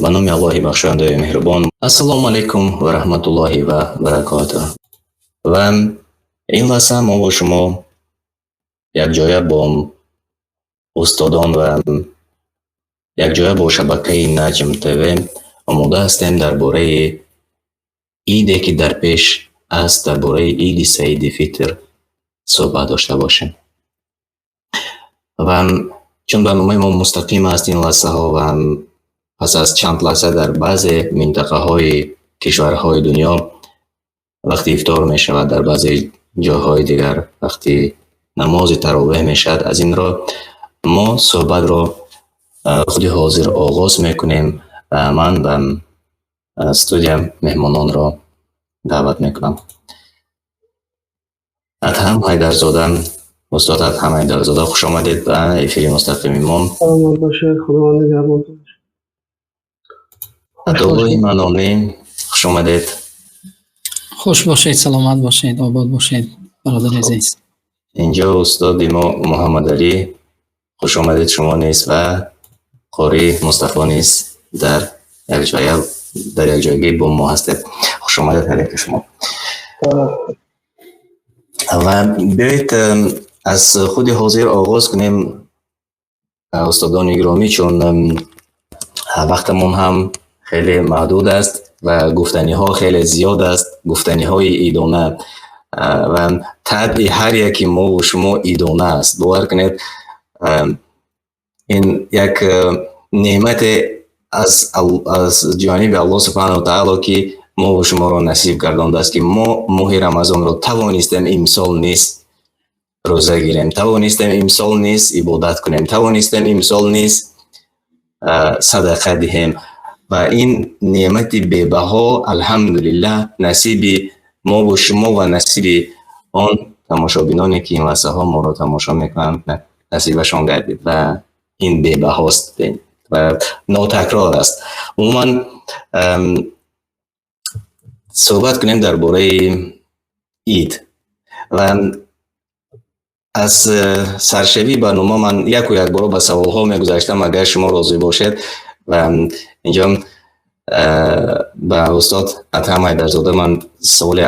Ба номи Аллоҳи бахшояндаи меҳрубон. Ассалому алайкум ва раҳматуллоҳи ва баракотуҳ. Ва ин лаҳза мо бо шумо якҷоя бо устодон ва якҷоя бо шабакаи Наҷм ТВ омода ҳастем дар бораи иде, ки дар пеш аст, дар бораи иди Саиди Фитр суҳбат дошта бошем. Ва чун барномаи мо мустақим аст ин лаҳзаҳо ва пас аз чанд лаҳза дар баъзе минтақаҳои кишварҳои дунё вақти ифтор мешавад, дар баъзе ҷойҳои дигар вақти намози таровеҳ мешавад, аз ин рӯ мо суҳбатро худи ҳозир оғоз мекунем ва ман ба студия меҳмононро даъват мекунам. Адҳам Ҳайдарзода, устод Адҳам Ҳайдарзода, хуш омадед ба эфири мустақими мо. Саломат бошед, Худованд нигаҳбонтон бошад. Атоуллоҳи Манонӣ, хуш омадед. Хуш бошед, саломат бошед, обод бошед, бародари азиз. Инҷо устоди мо Муҳаммадалӣ, хуш омадед шумо низ ва қорӣ Мустафо низ дар якҷоягӣ бо мо ҳастед. Хуш омадед ҳар яки шумо. Ва биёед, аз худи ҳозир оғоз кунем, устодони гиромӣ, чун вақтамон ҳам хеле маҳдуд аст ва гуфтаниҳо хеле зиёд аст, гуфтаниҳои идона ва табъи ҳар яки мову шумо идона аст. Бовар кунед, ин як неъмате аз ҷониби Аллоҳ субҳанаҳу ва таъоло, ки мову шуморо насиб гардондааст, ки мо моҳи Рамазонро тавонистем имсол низ рӯза гирем, тавонистем имсол низ ибодат кунем, тавонистем имсол низ садақа диҳем ва ин неъмати бебаҳо, алҳамдулиллаҳ, насиби мову шумо ва насиби он тамошобиноне, ки ин лаҳзаҳо моро тамошо мекунанд, насибашон гардид ва ин бебаҳост ва нотакрор аст. Умуман, суҳбат кунем дар бораи ид ва аз саршавии барнома ман яку якбора ба саволҳо мегузаштам, агар шумо розӣ бошед. Ва инҷо ба устод Адҳам Ҳайдарзода ман саволи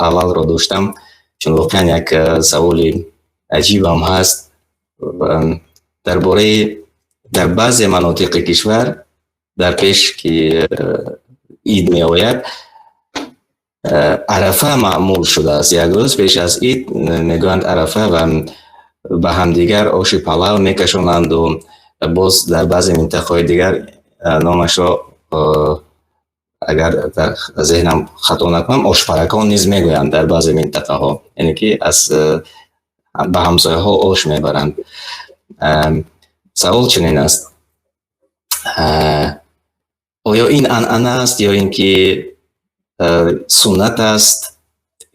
аввалро доштам, чун воқеан як саволи аҷибам ҳаст дар бораи дар баъзе манотиқи кишвар дар пеш ки ид меояд, арафа маъмул шудааст. Як рӯз пеш аз ид мегӯянд арафа ва ба ҳамдигар оши палав мекашонанду боз дар баъзе минтақаҳои дигар номашро, агар дар зеҳнам хато накунам, ошпаракон низ мегӯянд дар баъзе минтақаҳо, яъне ки аз ба ҳамсояҳо ош мебаранд. Савол чунин аст: оё ин анъана аст ё ин ки суннат аст,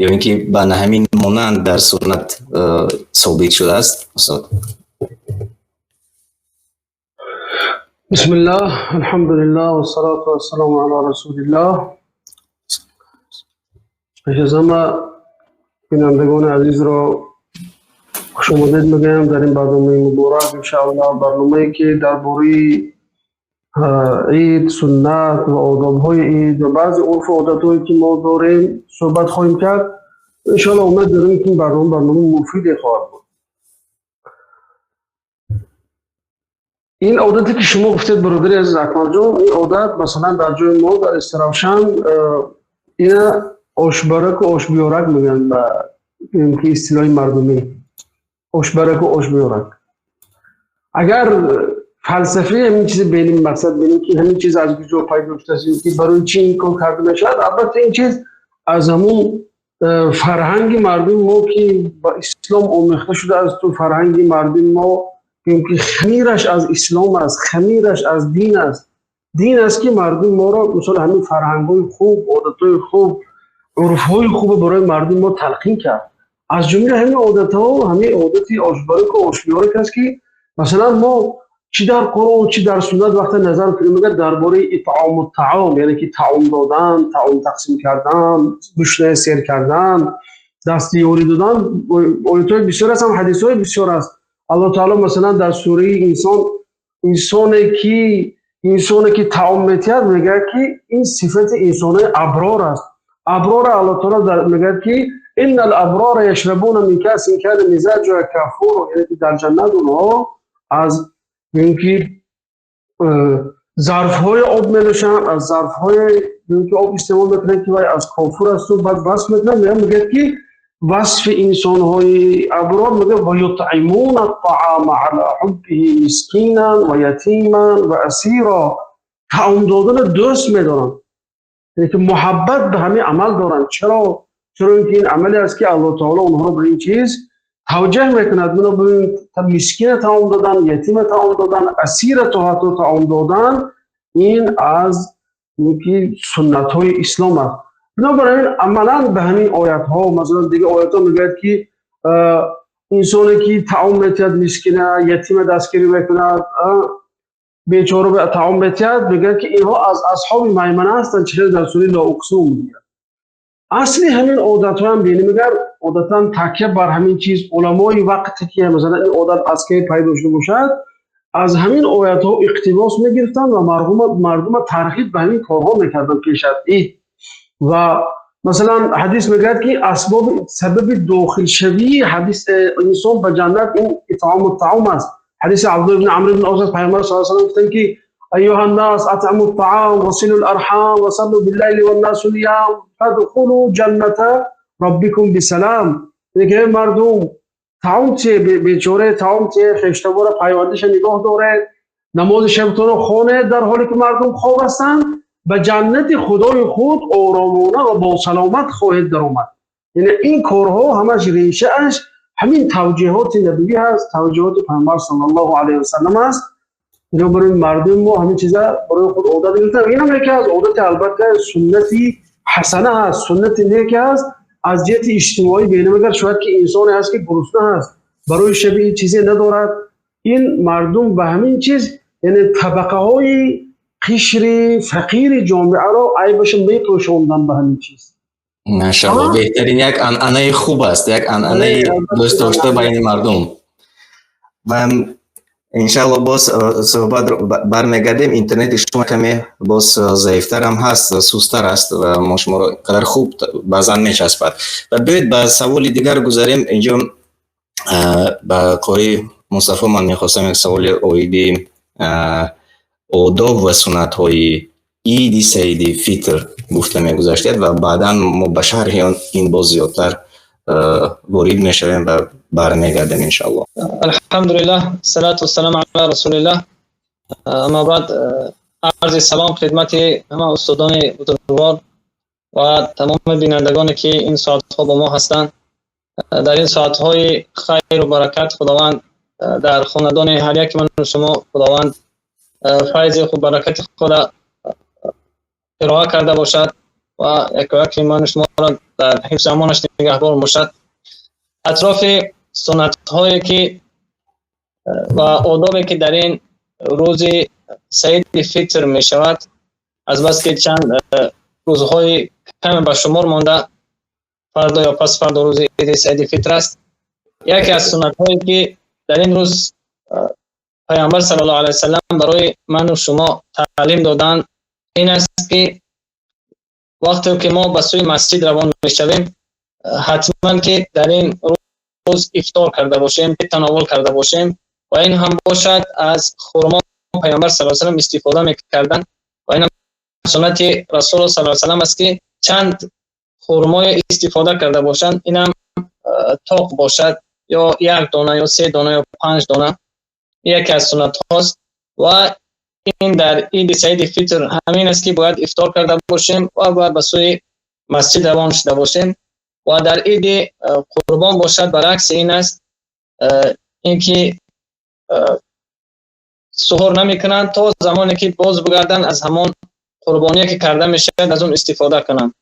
ё ин ки ба ҳамин монанд дар суннат собит шудааст, устод? Бисмиллаҳ, алҳамдулиллаҳ, вассалату вассаламу ала расулиллаҳ. Пеш аз ҳама бинандагони азизро хушомадед мегӯям дар ин барномаи муборак, иншааллоҳ, барномае ки дар бораи ид, суннат ва одобҳои ид ва баъзе урфу одатҳое, ки мо дорем, суҳбат хоҳем кард. Иншоаллоҳ, умед дорем, ки ин барнома барномаи муфиде хоҳад буд. Ин одате, ки шумо гуфтед, бародари азиз Акмалҷон, ин одат, масалан, дар ҷои мо, дар Истаравшан, ина ошбараку ошбиёрак мегӯянд, ба ки истилоҳи мардумӣ ошбараку ошбиёрак. Агар фалсафаи ҳамин чизи беним, мақсад бинем, ки ҳамин чиз аз куҷо пайдо шудааст, ки барои чӣ ин кор карда мешавад, албатта, ин чиз аз ҳамун фарҳанги мардуми мо, ки ба ислом омехта шудааст, ту фарҳанги мардуми мо, ки хамираш аз ислом аст, хамираш аз дин аст. Дин аст, ки мардуми моро, мисол, ҳамин фарҳангҳои хуб, одатҳои хуб, урфҳои хубе барои мардуми мо талқин кард. Аз ҷумла ҳамин одатҳо ҳамин одати ошбараку ошбиёрак аст, ки масалан мо чӣ дар Қуръон, чӣ дар суннат вақте назар кунем, мегӯяд дар бораи итъому таом, яъне ки таом додан, таом тақсим кардан, гӯшнаи сер кардан, дасти ёрӣ додан, оятҳои бисёр аст, ҳам ҳадисҳои бисёр аст. Аллоҳ таъоло, масалан, дар сураи Инсон, инсоне ки Инсоне ки таом метиҳад, мегӯяд, ки ин сифати инсонои аброр аст. Аброра Аллоҳ таоло мегӯяд, ки إن الأبرار يشربون من كأس كان مزاجها كافورا, яъне ки дар ҷаннат онҳо аз ки зарфҳои об менӯшанд, аз зарфҳои ки об истеъмол мекунанд, ки вай аз кофур асту. Баъд васф мекунанд, мегӯяд, ки васфи инсонҳои аброр, мегӯяд: ويطعمون الطعام على حبه مسكينا ويتيما وأسيرا. Таом додана дӯст медоранд, яъне ки муҳаббат ба ҳамин амал доранд. Чаро? Чаро ин ки ин амале аст, ки Аллоҳ таоло онҳоро ба ин чиз тавҷеҳ мекунад. Бинобар мискина таом додан, ятима таом додан, асира то ҳатто таом додан, ин аз ки суннатҳои ислом аст. Бинобар ин, амалан ба ҳамин оятҳо, масалан, дигар оятҳо мегӯяд, ки инсоне ки таом метиҳад, мискина, ятима дастгирӣ мекунад, бечора таом метиҳад, мегӯяд, ки инҳо аз асҳоби маймана ҳастанд, чӣ хел дар сураи لا أقسم мегӯяд. Асли ҳамин одатҳоам бинем, одатан такя бар ҳамин чиз уламои вақте ки, масалан, ин одат аз кай пайдо шуда бошад, аз ҳамин оятҳо иқтибос мегирифтанд ва мардума тарғиб ба ҳамин корҳо мекарданд пеш аз ид. Ва масалан, ҳадис мегӯяд, ки асбоби сабаби дохилшавии ҳадис инсон ба ҷаннат ин إطعام الطعام аст. Ҳадиси Абдулло ибни Амр ибни Ос аст. Пайғамбар с салам гуфтанд, ки: أيها الناس، أطعموا الطعام وصلوا الأرحام وصلوا بالليل والناس نيام تدخلوا جنة ربكم بسلام. Яъне, мардум, таом тие, бечора таом тие, хештабора пайвандиша нигоҳ доред, намози шабтонро хонед, дар ҳоле ки мардум хоб ҳастанд, ба ҷаннати Худои худ оромона ва бо саломат хоҳед даромад. Яъне ин корҳо ҳамаш решааш ҳамин тавҷеҳоти набавӣ ҳаст, тавҷеҳоти Пайғамбар صلى الله عليه وسلم аст. Бинобар ин, мардуми мо ҳамин чиза барои худ одат гирифтан. Инам яке аз одати, албатта, суннати ҳасана ҳаст, суннати неке ҳаст. Аз ҷиҳати иҷтимоӣ бинем, агар шояд ки инсоне ҳаст, ки гурусна ҳаст, барои шаби ин чизе надорад, ин мардум ба ҳамин чиз, яъне табақаҳои қишри фақири ҷомеаро айбаша мепӯшондан ба ҳамин чиз. Машаалло, беҳтарин, як анъанаи хуб аст, як анъанаи дӯстдошта байни мардум. Ва иншаалло, боз суҳбат бармегардем. Интернети шумо каме боз заифтарам ҳаст, сустар аст ва мо шуморо қадар хуб баъзан мечаспад. Ва биёед, ба саволи дигар гузарем. Инҷо ба қори Мустафо ман мехостам як саволи оиди одоб ва суннатҳои Иди Саиди Фитр гуфта мегузаштед ва баъдан мо ба шарҳи он ин боз зиёдтар ворид мешавем ва бармегардем, иншаалло. الحمد لله، الصلاة والسلام على رسول الله، أما بعد. عرض سلام خدمت همه استادان بزرگوار و تمام بینندگانی که این ساعتها با ما هستند. در این ساعتهای خیر و برکت، خداوند در خاندان هر یک من و شما خداوند فیض خوب برکت خود ارائه کرده باشد و یک یک من و شما را در حفظ امانش نگهبان باشد. اطراف سنت هایی که و آدابی که در این روز سعید فطر می شود، از بس که چند روزهای کم به شمار مانده، فردا یا پس فردا روز عید سعید فطر است، یکی از سنت هایی که در این روز پیامبر صلی الله علیه وسلم برای من و شما تعلیم دادن این است که وقتی که ما به سوی مسجد روان میشویم، حتما که در این روز افطار کرده باشیم، تناول کرده باشیم و این هم باشد از خرما پیامبر صلی الله علیه وسلم استفاده میکردن و این هم سنت رسول صلی الله علیه وسلم است که چند خرمای استفاده کرده باشند. این هم تاق باشد یا یک دانه یا سه دانه یا پنج دانه، یکی از سنت هاست و این در عید سعید فطر همین است که باید افطار کرده باشیم و باید به سوی مسجد روان شده باشیم. و در عید قربان باشد، برعکس این است، اینکه سحور نمیکنند تا زمانی که باز بگردن، از همان قربانی که کرده میشود از اون استفاده کنند.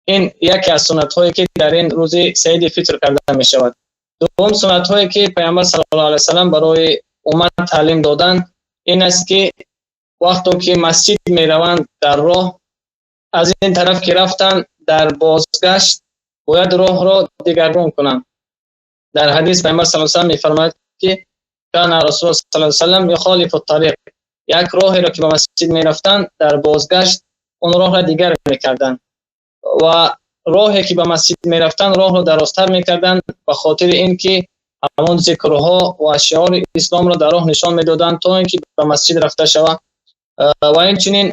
این یکی از سنت هایی که در این روز سعید فطر کرده می شود. دوم، سنت هایی که پیامبر صلی الله علیه وسلم برای امت تعلیم دادن این است که وقتی که مسجد می روند، در راه از این طرف که رفتن، در بازگشت باید راه را دیگرگون کنند. در حدیث پیامبر صلی الله علیه وسلم میفرماید که كان رسول الله صلى الله عليه وسلم يخالف الطريق. Як роҳеро ки ба масҷид мерафтанд, дар бозгашт он роҳро дигар мекарданд ва роҳе ки ба масҷид мерафтанд, роҳро дарозтар мекарданд, ба хотири ин ки ҳамон зикрҳо ва шиори исломро дар роҳ нишон медоданд, то ин ки ба масҷид рафта шавад. Ва инчунин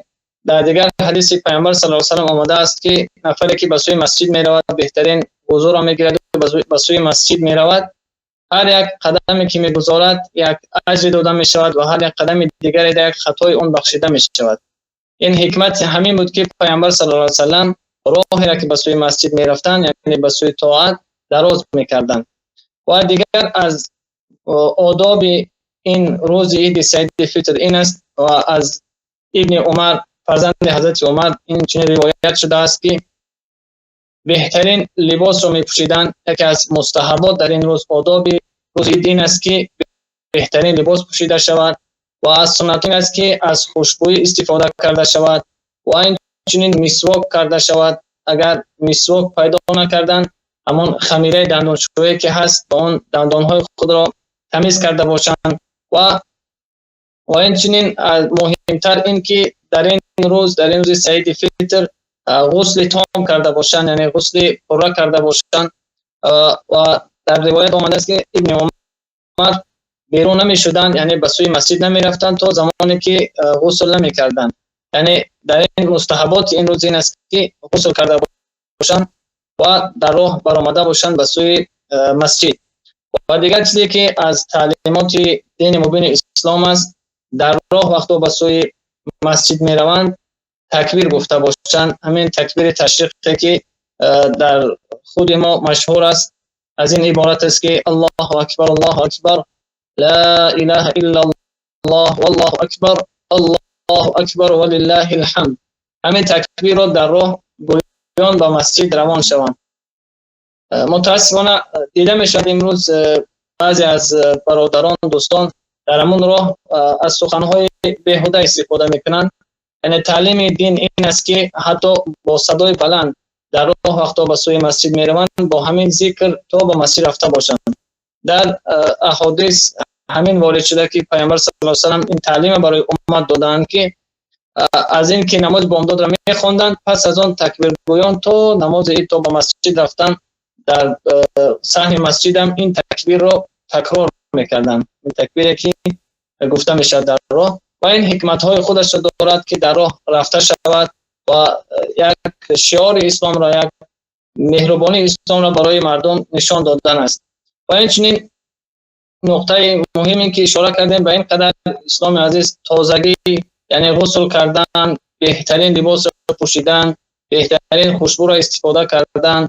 дар дигар ҳадиси Паёмбар саллаллоҳу алайҳи васаллам омадааст, ки нафаре ки ба сӯи масҷид меравад, беҳтарин вузӯро мегирад ва ба сӯи масҷид меравад, ҳар як қадаме ки мегузорад, як аҷре дода мешавад ва ҳар як қадами дигаре як хатои он бахшида мешавад. Ин ҳикмат ҳамин буд, ки Паёмбар саллаллоҳу алайҳи васаллам роҳеро ки ба сӯи масҷид мерафтанд, яъне ба сӯи тоат, дароз мекарданд. Ва дигар аз одоби ин рӯзи Иди Саиди Фитр ин аст ва аз Ибни Умар, фарзанди Ҳазрати Умар, ин чунин ривоят шудааст, ки беҳтарин либосро мепӯшиданд. Яке аз мустаҳабот дар ин рӯз, одоби рӯзи ид ин аст, ки беҳтарин либос пӯшида шавад ва аз суннат ин аст, ки аз хушбӯӣ истифода карда шавад ва инчунин мисвок карда шавад. Агар мисвок пайдо накарданд, ҳамон хамираи дандоншӯе ки ҳаст, ба он дандонҳои худро тамиз карда бошанд. Ва инчунин муҳимтар ин ки дар ин рӯз, дар ин рӯзи Саиди Фитр, ғусли том карда бошанд, яъне ғусли пурра карда бошанд. Ва дар ривоят омадааст, ки Ибни Умар берун намешуданд, яъне ба сӯи масҷид намерафтанд, то замоне ки ғусл намекарданд. Яъне дар ин мустаҳаботи ин рӯз ин аст, ки ғусл карда бошанд ва дар роҳ баромада бошанд ба сӯи масҷид. Ва дигар чизе ки аз таълимоти дини мубини ислом аст, дар роҳ вақто ба сӯи масҷид мераванд, такбир гуфта бошанд. Ҳамин такбири ташриқе ки дар худи мо машҳур аст, аз ин иборат аст, ки Аллоҳу акбар, Аллоҳу акбар, ла илаҳа иллаллоҳ, валлоҳу акбар, Аллоҳу акбар, ва лиллаҳил ҳамд. Ҳамин такбирро дар роҳ гӯён ба масҷид равон шаванд. Мутаассифона, дида мешавад, имрӯз баъзе аз бародарон, дӯстон дар ҳамон роҳ аз суханҳои беҳуда истифода мекунанд. Яъне таълими дин ин аст, ки ҳатто бо садои баланд дар роҳ вақто ба сӯи масҷид мераванд, бо ҳамин зикр то ба масҷид рафта бошанд. Дар аҳодис ҳамин ворид шуда, ки Паёмбар саллаллоҳу алайҳи васаллам ин таълима барои уммат додаанд, ки аз ин ки намози бомдодро мехонданд, пас аз он такбиргӯён то намози ид, то ба масҷид рафтан, дар саҳни масҷидам ин такбирро такрор мекарданд, ин такбире ки гуфта мешавад дар роҳ. Ва ин ҳикматҳои худашро дорад, ки дар роҳ рафта шавад ва як шиори исломро, як меҳрубонии исломро барои мардум нишон додан аст. Ва инчунин нуқтаи муҳиме ки ишора кардем, ба ин қадар исломи азиз тозагӣ, яъне ғусл кардан, беҳтарин либосро пӯшидан, беҳтарин хушбӯро истифода кардан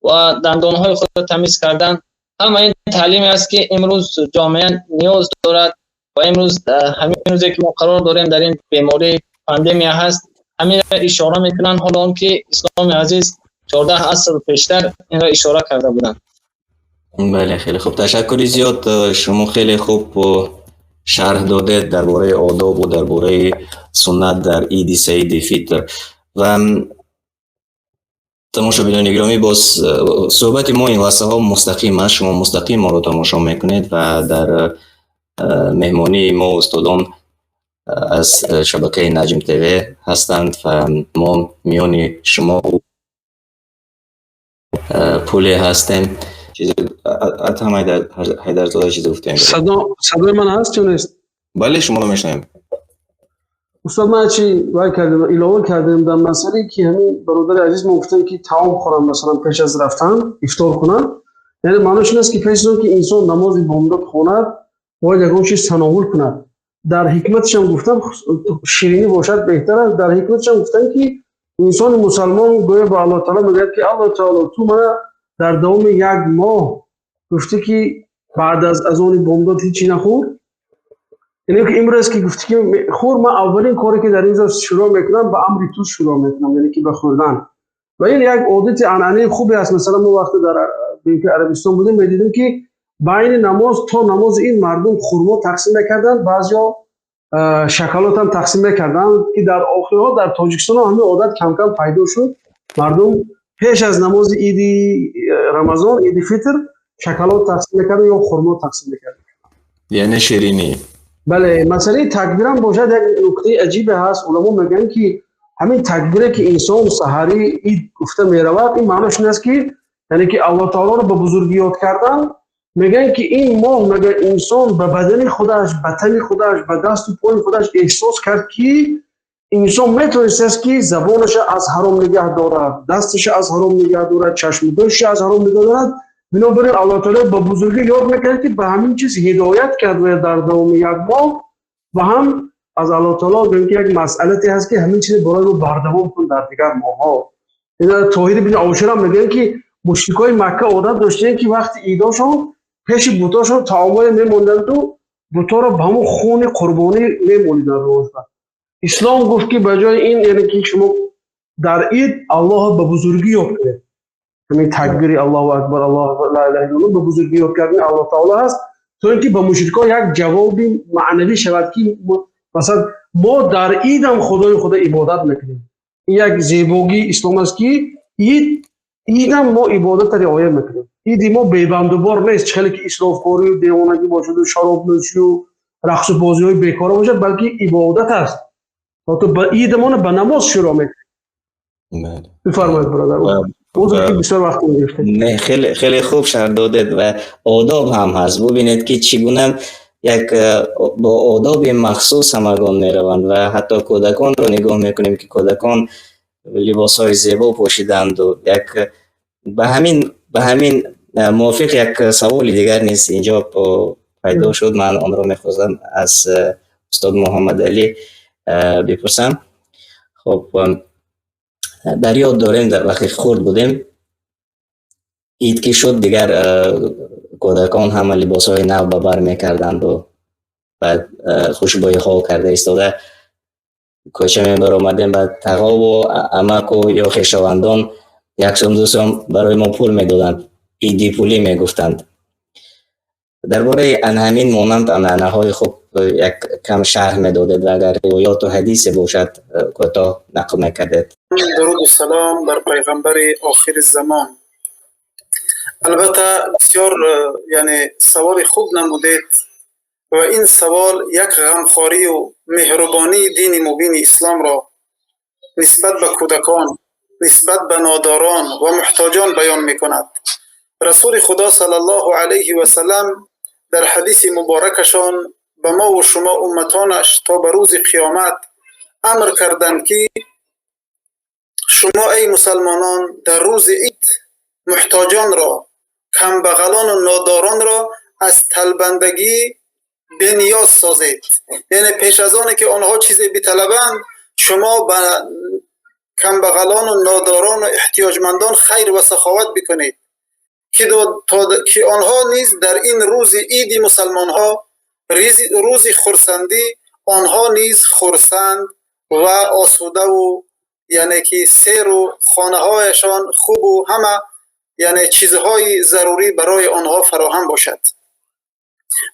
ва дандонҳои худро тамиз кардан, ҳама ин таълиме аст, ки имрӯз ҷомеа ниёз дорад. Ва имрӯз, ҳамин рӯзе ки мо қарор дорем, дар ин беморӣ, пандемия ҳаст, ҳаминро ишора мекунанд, ҳоло он ки исломи азиз 14 аср пештар инро ишора карда буданд. Бале, хеле хуб, ташаккури зиёд. Шумо хеле хуб шарҳ додед дар бораи одобу дар бораи суннат дар Иди Саиди Фитр. Ва тамошобинони гиромӣ, боз суҳбати мо ин лаҳзаҳо мустақим аст, шумо мустақим моро тамошо мекунед ва дар меҳмонии мо устодон аз шабакаи Наҷм ТВ ҳастанд ва мо миёни шумо пуле ҳастем. Атам Ҳайдарзода чизе гуфтем. Садои ман ҳаст ё нест? Бале, шуморо мешунавем. Устод, ман чи вай кардем, илова кардем дар масъалае ки ҳамин бародари азиз мо гуфтем, ки таом хӯрам, масалан, пеш аз рафтан ифтор кунам. Яъне маънош ин аст, ки пеш аз он ки инсон намози бомдод хонад, бояд ягон чиз тановул кунад. Дар ҳикматашам гуфтам, ширинӣ бошад, беҳтар аст. Дар ҳикматашам гуфтам, ки инсони мусалмон гӯё ба Аллоҳ таоло мегӯяд, ки Аллоҳ таоло, ту мана дар давоми як моҳ гуфтӣ, ки баъд аз азони бомдод ҳичи нахӯр. Яъне ки имрӯз ки гуфтӣ, ки хӯр, ман аввалин коре ки дар ин ҷо шурӯъ мекунам, ба амри ту шурӯъ мекунам, яъне ки ба хӯрдан. Ва ин як одати анъанаи хубе аст. Масалан, мо вақте дар Арабистон будем, медидем, ки байни намоз то намози ин мардум хурмо тақсим мекарданд, баъзеҳо шоколадам тақсим мекарданд, ки дар охирҳо дар Тоҷикистон ҳамин одат камкам пайдо шуд. Мардум пеш аз намози иди Рамазон, иди Фитр, шоколад тақсим мекарданд ё хурмо тақсим мекарданд. Яъне ширинӣ. Бале, масъалаи такбирам бошад, як нуктаи аҷибе ҳаст. Уламо мегӯянд, ки ҳамин такбире, ки инсон саҳари ид гуфта меравад, ин маънош ин аст, ки яъне ки Аллоҳ таолоро ба бузургӣ ёд кардан. Мегӯянд, ки ин моҳ, мегӯяд, инсон ба бадани худаш, ба тани худаш, ба дасту пои худаш эҳсос кард, ки инсон метавонистааст, ки забонаша аз ҳаром нигаҳ дорад, дасташа аз ҳаром нигаҳ дорад, чашму гӯшша аз ҳаром нигаҳ дорад. Бинобар ин Аллоҳ таоло ба бузургӣ ёд мекард, ки ба ҳамин чиз ҳидоят кард ва дар давоми як моҳ ва ҳам аз Аллоҳ таоло гӯем, ки як масъалате ҳаст, ки ҳамин чиз барои мо бардавом кун дар дигар моҳҳо. Тоҳир ибни Ошир ҳам мегӯянд, ки мушрикои Макка одат доштаанд, ки вақти идошон пеши бутошон таомое мемонданду буторо ба ҳамон хуни қурбонӣ мемолиданд. Ислом гуфт, ки ба ҷои ин, яъне ки шумо дар ид Аллоҳро ба бузургӣ ёд кунед. Ҳамин такбири Аллоҳу акбар, Аллоҳу акбар, ла илаҳа иллаллоҳ ба бузургӣ ёд кардани Аллоҳ таоло ҳаст, то ин ки ба мушрикон як ҷавоби маънавӣ шавад, ки масалан мо дар идам Худои худо ибодат мекунем. Ин як зебогии ислом аст, ки ид идам мо ибодатро риоя мекунем. Иди мо бебандубор нест, чӣ хеле ки исрофкорию девонагӣ бошаду шаробнӯшию рақсу бозиҳои бекора бошад, балки ибодат аст. То ба идамона ба намоз шурӯъ мекунем. Бифармоед, бародар, узр, ки бисёр вақт гирифтем. Не, хеле хеле хуб шарҳ додед ва одоб ҳам ҳаст. Бубинед, ки чӣ гуна як бо одоби махсус ҳамагон мераванд ва ҳатто кӯдаконро нигоҳ мекунем, ки кӯдакон либосҳои зебо пӯшиданду як ба ҳамин мувофиқ як саволи дигар низ инҷо пайдо шуд. Ман онро мехостам аз устод Муҳаммадалӣ бипурсам. Хоб, дар ёд дорем, дар вақте хурд будем, ид ки шуд, дигар кӯдакон ҳама либосҳои нав ба бар мекарданду баъд хушбӯйиҳо карда истода кӯча мебаромадем. Баъд тағову амаку ё хешовандон як сум, 2 сум барои мо пул медоданд, иди пулӣ мегуфтанд. Дар бораи ана ҳамин монанд анъанаҳои хуб як кам шарҳ медодед ва агар ривоёту ҳадисе бошад, кӯтоҳ нақл мекардед. Дуруду салом бар пайғамбари охири замон. Албатта, бисёр, яъне, саволи хуб намудед ва ин савол як ғамхорию меҳрубонии дини мубини исломро нисбат ба кӯдакон, нисбат ба нодорон ва муҳтоҷон баён мекунад. Расули Худо саллаллоҳу алайҳи васалам дар ҳадиси муборакашон ба мову шумо, умматонаш, то ба рӯзи қиёмат амр карданд, ки шумо, эй мусалмонон, дар рӯзи ид муҳтоҷонро, камбағалону нодоронро аз талбандагӣ бениёз созед. Яъне пеш аз оне ки онҳо чизе биталабанд, шумо ба камбағалону нодорону эҳтиёҷмандон хайр ва саховат бикунед, ки онҳо низ дар ин рӯзи иди мусалмонҳо, рӯзи хурсандӣ, онҳо низ хурсанд ва осудаву, яъне ки серу хонаҳояшон хубу ҳама, яъне чизҳои зарурӣ барои онҳо фароҳам бошад.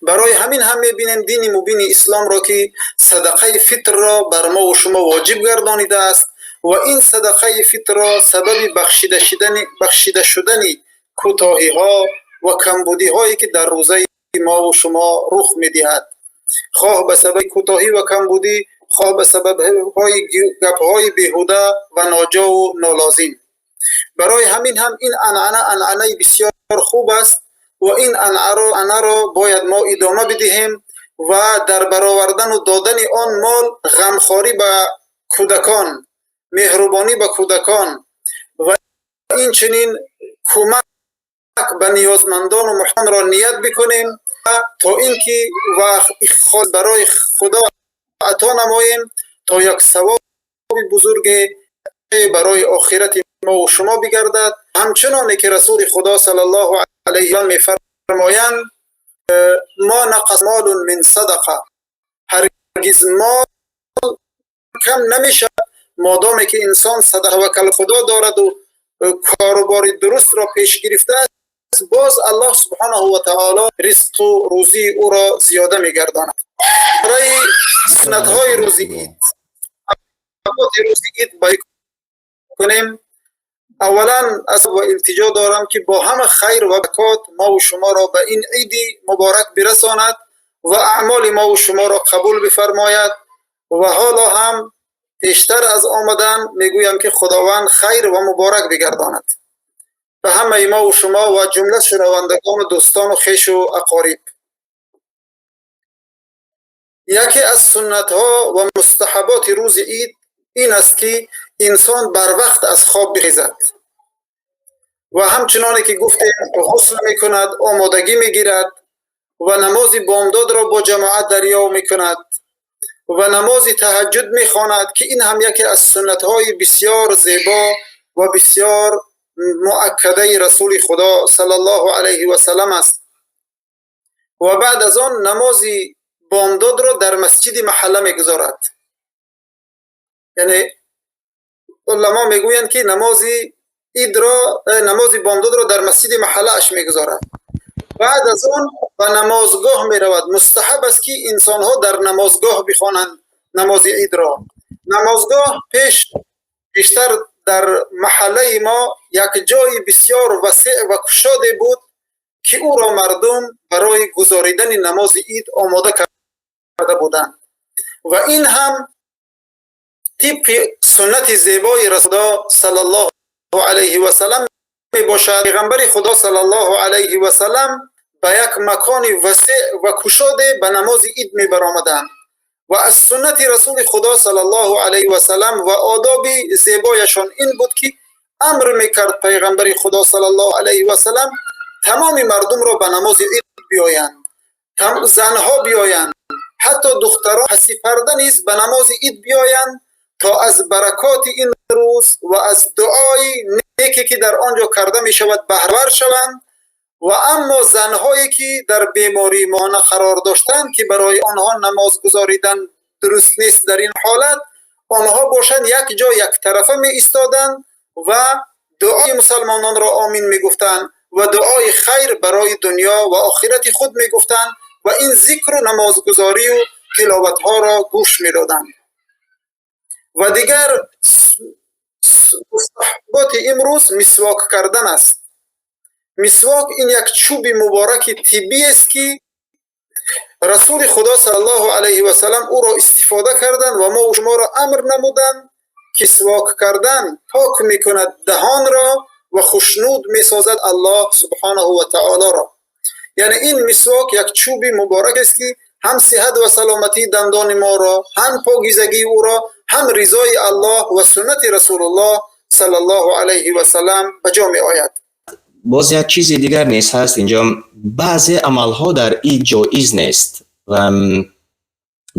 Барои ҳамин ҳам мебинем дини мубини исломро, ки садақаи фитрро бар мову шумо воҷиб гардонидааст ва ин садақаи фитрро сабаби бахшида шудани кӯтоҳиҳо ва камбудиҳое, ки дар рӯзаи мову шумо рух медиҳад, хоҳ ба сабаби кӯтоҳӣ ва камбудӣ, хоҳ ба сабабҳои гапҳои беҳуда ва ноҷову нолозим. Барои ҳамин ҳам ин анъана анъанаи бисёр хуб аст ва ин анъанаро бояд мо идома бидиҳем ва дар баровардану додани он мол ғамхорӣ ба кӯдакон, меҳрубонӣ ба кӯдакон ва инчунин кӯмак ба ниёзмандону муҳтоҷонро ният бикунем, то ин ки ва барои Худо ато намоем, то як савоби бузурге барои охирати мову шумо бигардад. Ҳамчуноне ки Расули Худо саллаллоҳу алайҳи васаллам мефармоянд: «Ма нақас молун мин садақа», ҳаргиз мол кам намешавад, модоме ки инсон садақа, таваккал Худо дораду корубори дурустро пеш гирифтааст, боз Аллоҳ субҳонаҳу ва таоло ризқу рӯзии ӯро зиёда мегардонад. Барои суннатҳои рӯзи ид, рӯзи ид кунем. Аввалан аз ва илтиҷо дорам, ки бо ҳама хайр ва баракот мову шуморо ба ин иди муборак бирасонад. و اعمال ما و شما را قبول بفرماید. و حالا هم پیشتر از آمدن میگویم که خداوند خیر و مبارک بگرداند به همه ما و شما و جمله شنوندگان و دوستان و خویش و اقارب. یکی از سنت ها و مستحبات روز عید این است که انسان بر وقت از خواب بخیزد و همچنانی که گفتیم غسل میکند، آمادگی میگیرد و نماز بامداد را با جماعت دریا میکند و نماز تهجد میخواند که این هم یکی از سنت های بسیار زیبا و بسیار مؤکده رسول خدا صلی الله علیه و سلم است. و بعد از آن نماز بامداد را در مسجد محله میگذارد. یعنی علما میگویند که نماز عید را، نماز بامداد را در مسجد محله اش میگذارد. بعد از آن به نمازگاه میرود. مستحب است که انسان ها در نمازگاه بخوانند نماز عید را. نمازگاه پیشتر در محله ما یک جای بسیار وسیع و کشاده بود که او را مردم برای گزاریدن نماز عید آماده کرده بودند و این هم طبق سنت زیبای رسول الله صلی الله علیه و سلم می باشد. پیغمبر خدا صلی الله علیه و سلم به یک مکان وسیع و کشاده به نماز عید می برآمدند و از سنت رسول خدا صلی الله علیه و سلم و آداب زیبایشان این بود که امر میکرد پیغمبر خدا صلی الله علیه و سلم تمام مردم را به نماز عید بیایند، زنها بیایند، حتی دختران پسی پرده نیز به نماز عید بیایند تا از برکات این روز و از دعای نیکی که در آنجا کرده می شود بهره شوند. و اما زنهایی که در بیماری مانع قرار داشتند که برای آنها نماز گزاریدن درست نیست در این حالت، آنها باشند یک جا یک طرفه می ایستادند و دعای مسلمانان را آمین می گفتند و دعای خیر برای دنیا و آخرت خود می گفتند و این ذکر و نمازگذاری و تلاوت ها را گوش می دادند. و دیگر مستحبات امروز مسواک کردن است. مسواک این یک چوب مبارک طبی است که رسول خدا صلی الله علیه و سلم او را استفاده کردند و ما و شما را امر نمودند که مسواک کردن پاک میکند دهان را و خوشنود میسازد الله سبحانه و تعالی را. یعنی این مسواک یک چوب مبارک است که هم صحت و سلامتی دندان ما را، هم پاکیزگی او را، هم رضای الله و سنت رسول الله صلی الله علیه و سلم به جا می آید. باز یک چیز دیگر نیست هست اینجا، بعضی عملها در عید جایز نیست و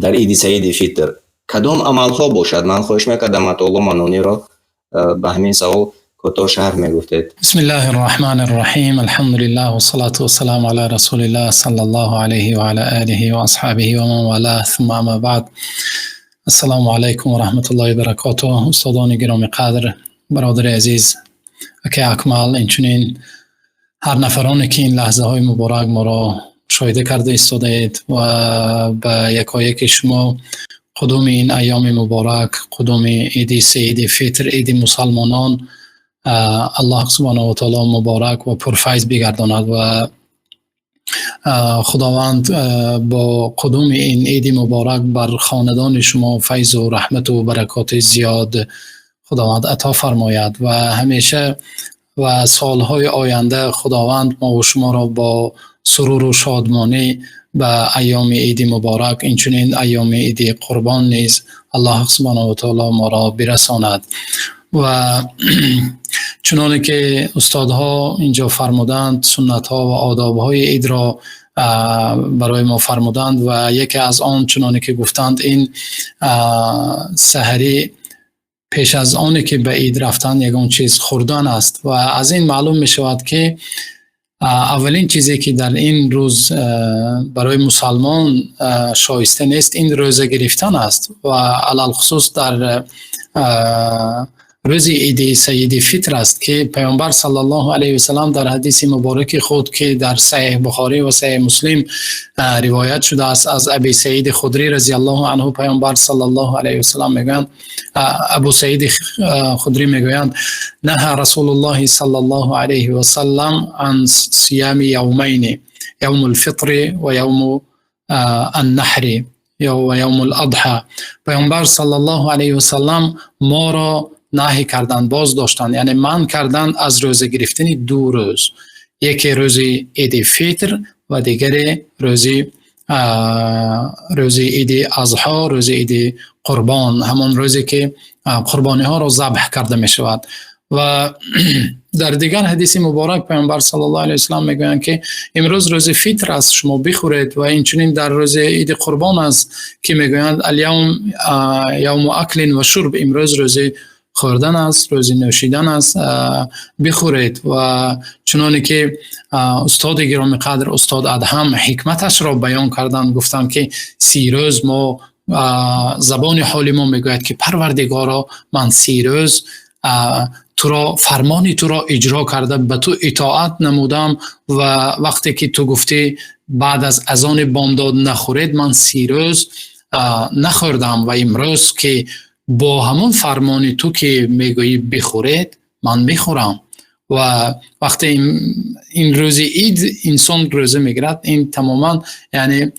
در عید سعید فطر کدام عملها باشد؟ من خواهش میکردم عطاالله منانی را به همین سوال کوتاه شرح میگفتید. بسم الله الرحمن الرحیم، الحمد لله والصلاة والسلام علی رسول الله صلی الله علیه و علی آله و اصحابه و من والاه، ثم اما بعد. السلام علیکم و رحمت الله و برکاته. استادان گرامی قدر، برادر عزیز اکی اکمل، اینچنین هر نفرانی که این لحظه های مبارک ما را مشاهده کرده ایستادید و به یکایک شما قدوم این ایام مبارک، قدوم عید سعید فطر، عید مسلمانان، الله سبحانه و تعالی مبارک و پرفیض بگرداند و خداوند با قدوم این عید مبارک بر خاندان شما فیض و رحمت و برکات زیاد خداوند عطا فرماید و همیشه و سالهای آینده خداوند ما و شما را با سرور و شادمانی به ایام عید مبارک، اینچنین ایام عید قربان نیز الله سبحانه و تعالی ما را برساند. و چنانه که استادها اینجا فرمودند، سنت ها و آداب های عید را برای ما فرمودند و یکی از آن چنانه که گفتند این سحری پیش از آنی که به عید رفتن یگان چیز خوردن است و از این معلوم می شود که اولین چیزی که در این روز برای مسلمان شایسته نیست این روزه گرفتن است و علی‌الخصوص در روز عید سعید فطر است که پیامبر صلی الله علیه و سلم در حدیث مبارک خود که در صحیح بخاری و صحیح مسلم روایت شده است از ابی سعید خدری رضی الله عنه، پیامبر صلی الله علیه و سلم میگویند، ابو سعید خدری میگویند نهى رسول الله صلی الله علیه و سلم عن صیام یومین، یوم الفطر و یوم النحر ё يوم الأضحى. Паёмбар саллаллоҳу алайҳи васаллам моро наҳй карданд, боз доштанд, яъне манъ карданд аз рӯза гирифтани ду рӯз. Яке рӯзи Иди Фитр ва дигаре рӯзи Иди Азҳо, рӯзи Иди Қурбон, ҳамон рӯзе ки қурбониҳоро забҳ карда мешавад. Ва дар дигар ҳадиси муборак Паёмбар саллаллоҳу алайҳи васаллам мегӯянд, ки имрӯз рӯзи Фитр аст, шумо бихӯред, ва инчунин дар рӯзи Иди Қурбон аст, ки мегӯянд: اليوم يوم أكل وشرب, имрӯз рӯзи хӯрдан аст, рӯзи нӯшидан аст, бихӯред. Ва чуноне ки устоди гиромиқадр, устод Адҳам, ҳикматашро баён карданд, гуфтанд, ки 30 рӯз мо, забони ҳоли мо мегӯяд, ки Парвардигоро, ман 30 рӯз туро, фармони туро иҷро карда, ба ту итоат намудам, ва вақте ки ту гуфтӣ баъд аз азони бомдод нахӯред, ман 30 рӯз нахӯрдам, ва имрӯз ки бо ҳамон фармони ту ки мегӯӣ бихӯред, ман мехӯрам. Ва вақте ин рӯзи ид инсон рӯза мегирад, ин тамоман яъне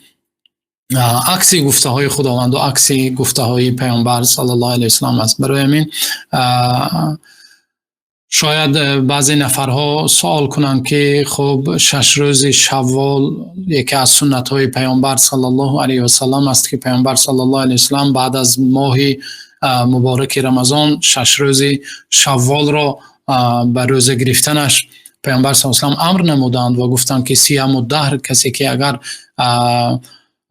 акси гуфтаҳои Худованду акси гуфтаҳои Паёмбар саллаллоҳу алайҳи васаллам аст. Барои ҳамин шояд баъзе нафарҳо суол кунанд, ки хуб, 6 рӯзи Шаввол яке аз суннатҳои Паёмбар саллаллоҳу алайҳи васаллам аст, ки Паёмбар саллаллоҳу алайҳи васаллам баъд аз моҳи мубораки Рамазон 6 рӯзи Шавволро ба рӯза гирифтанаш Паёмбар саллаллоҳу алайҳи васаллам амр намуданд ва гуфтанд, ки صيام الدهر, касе ки агар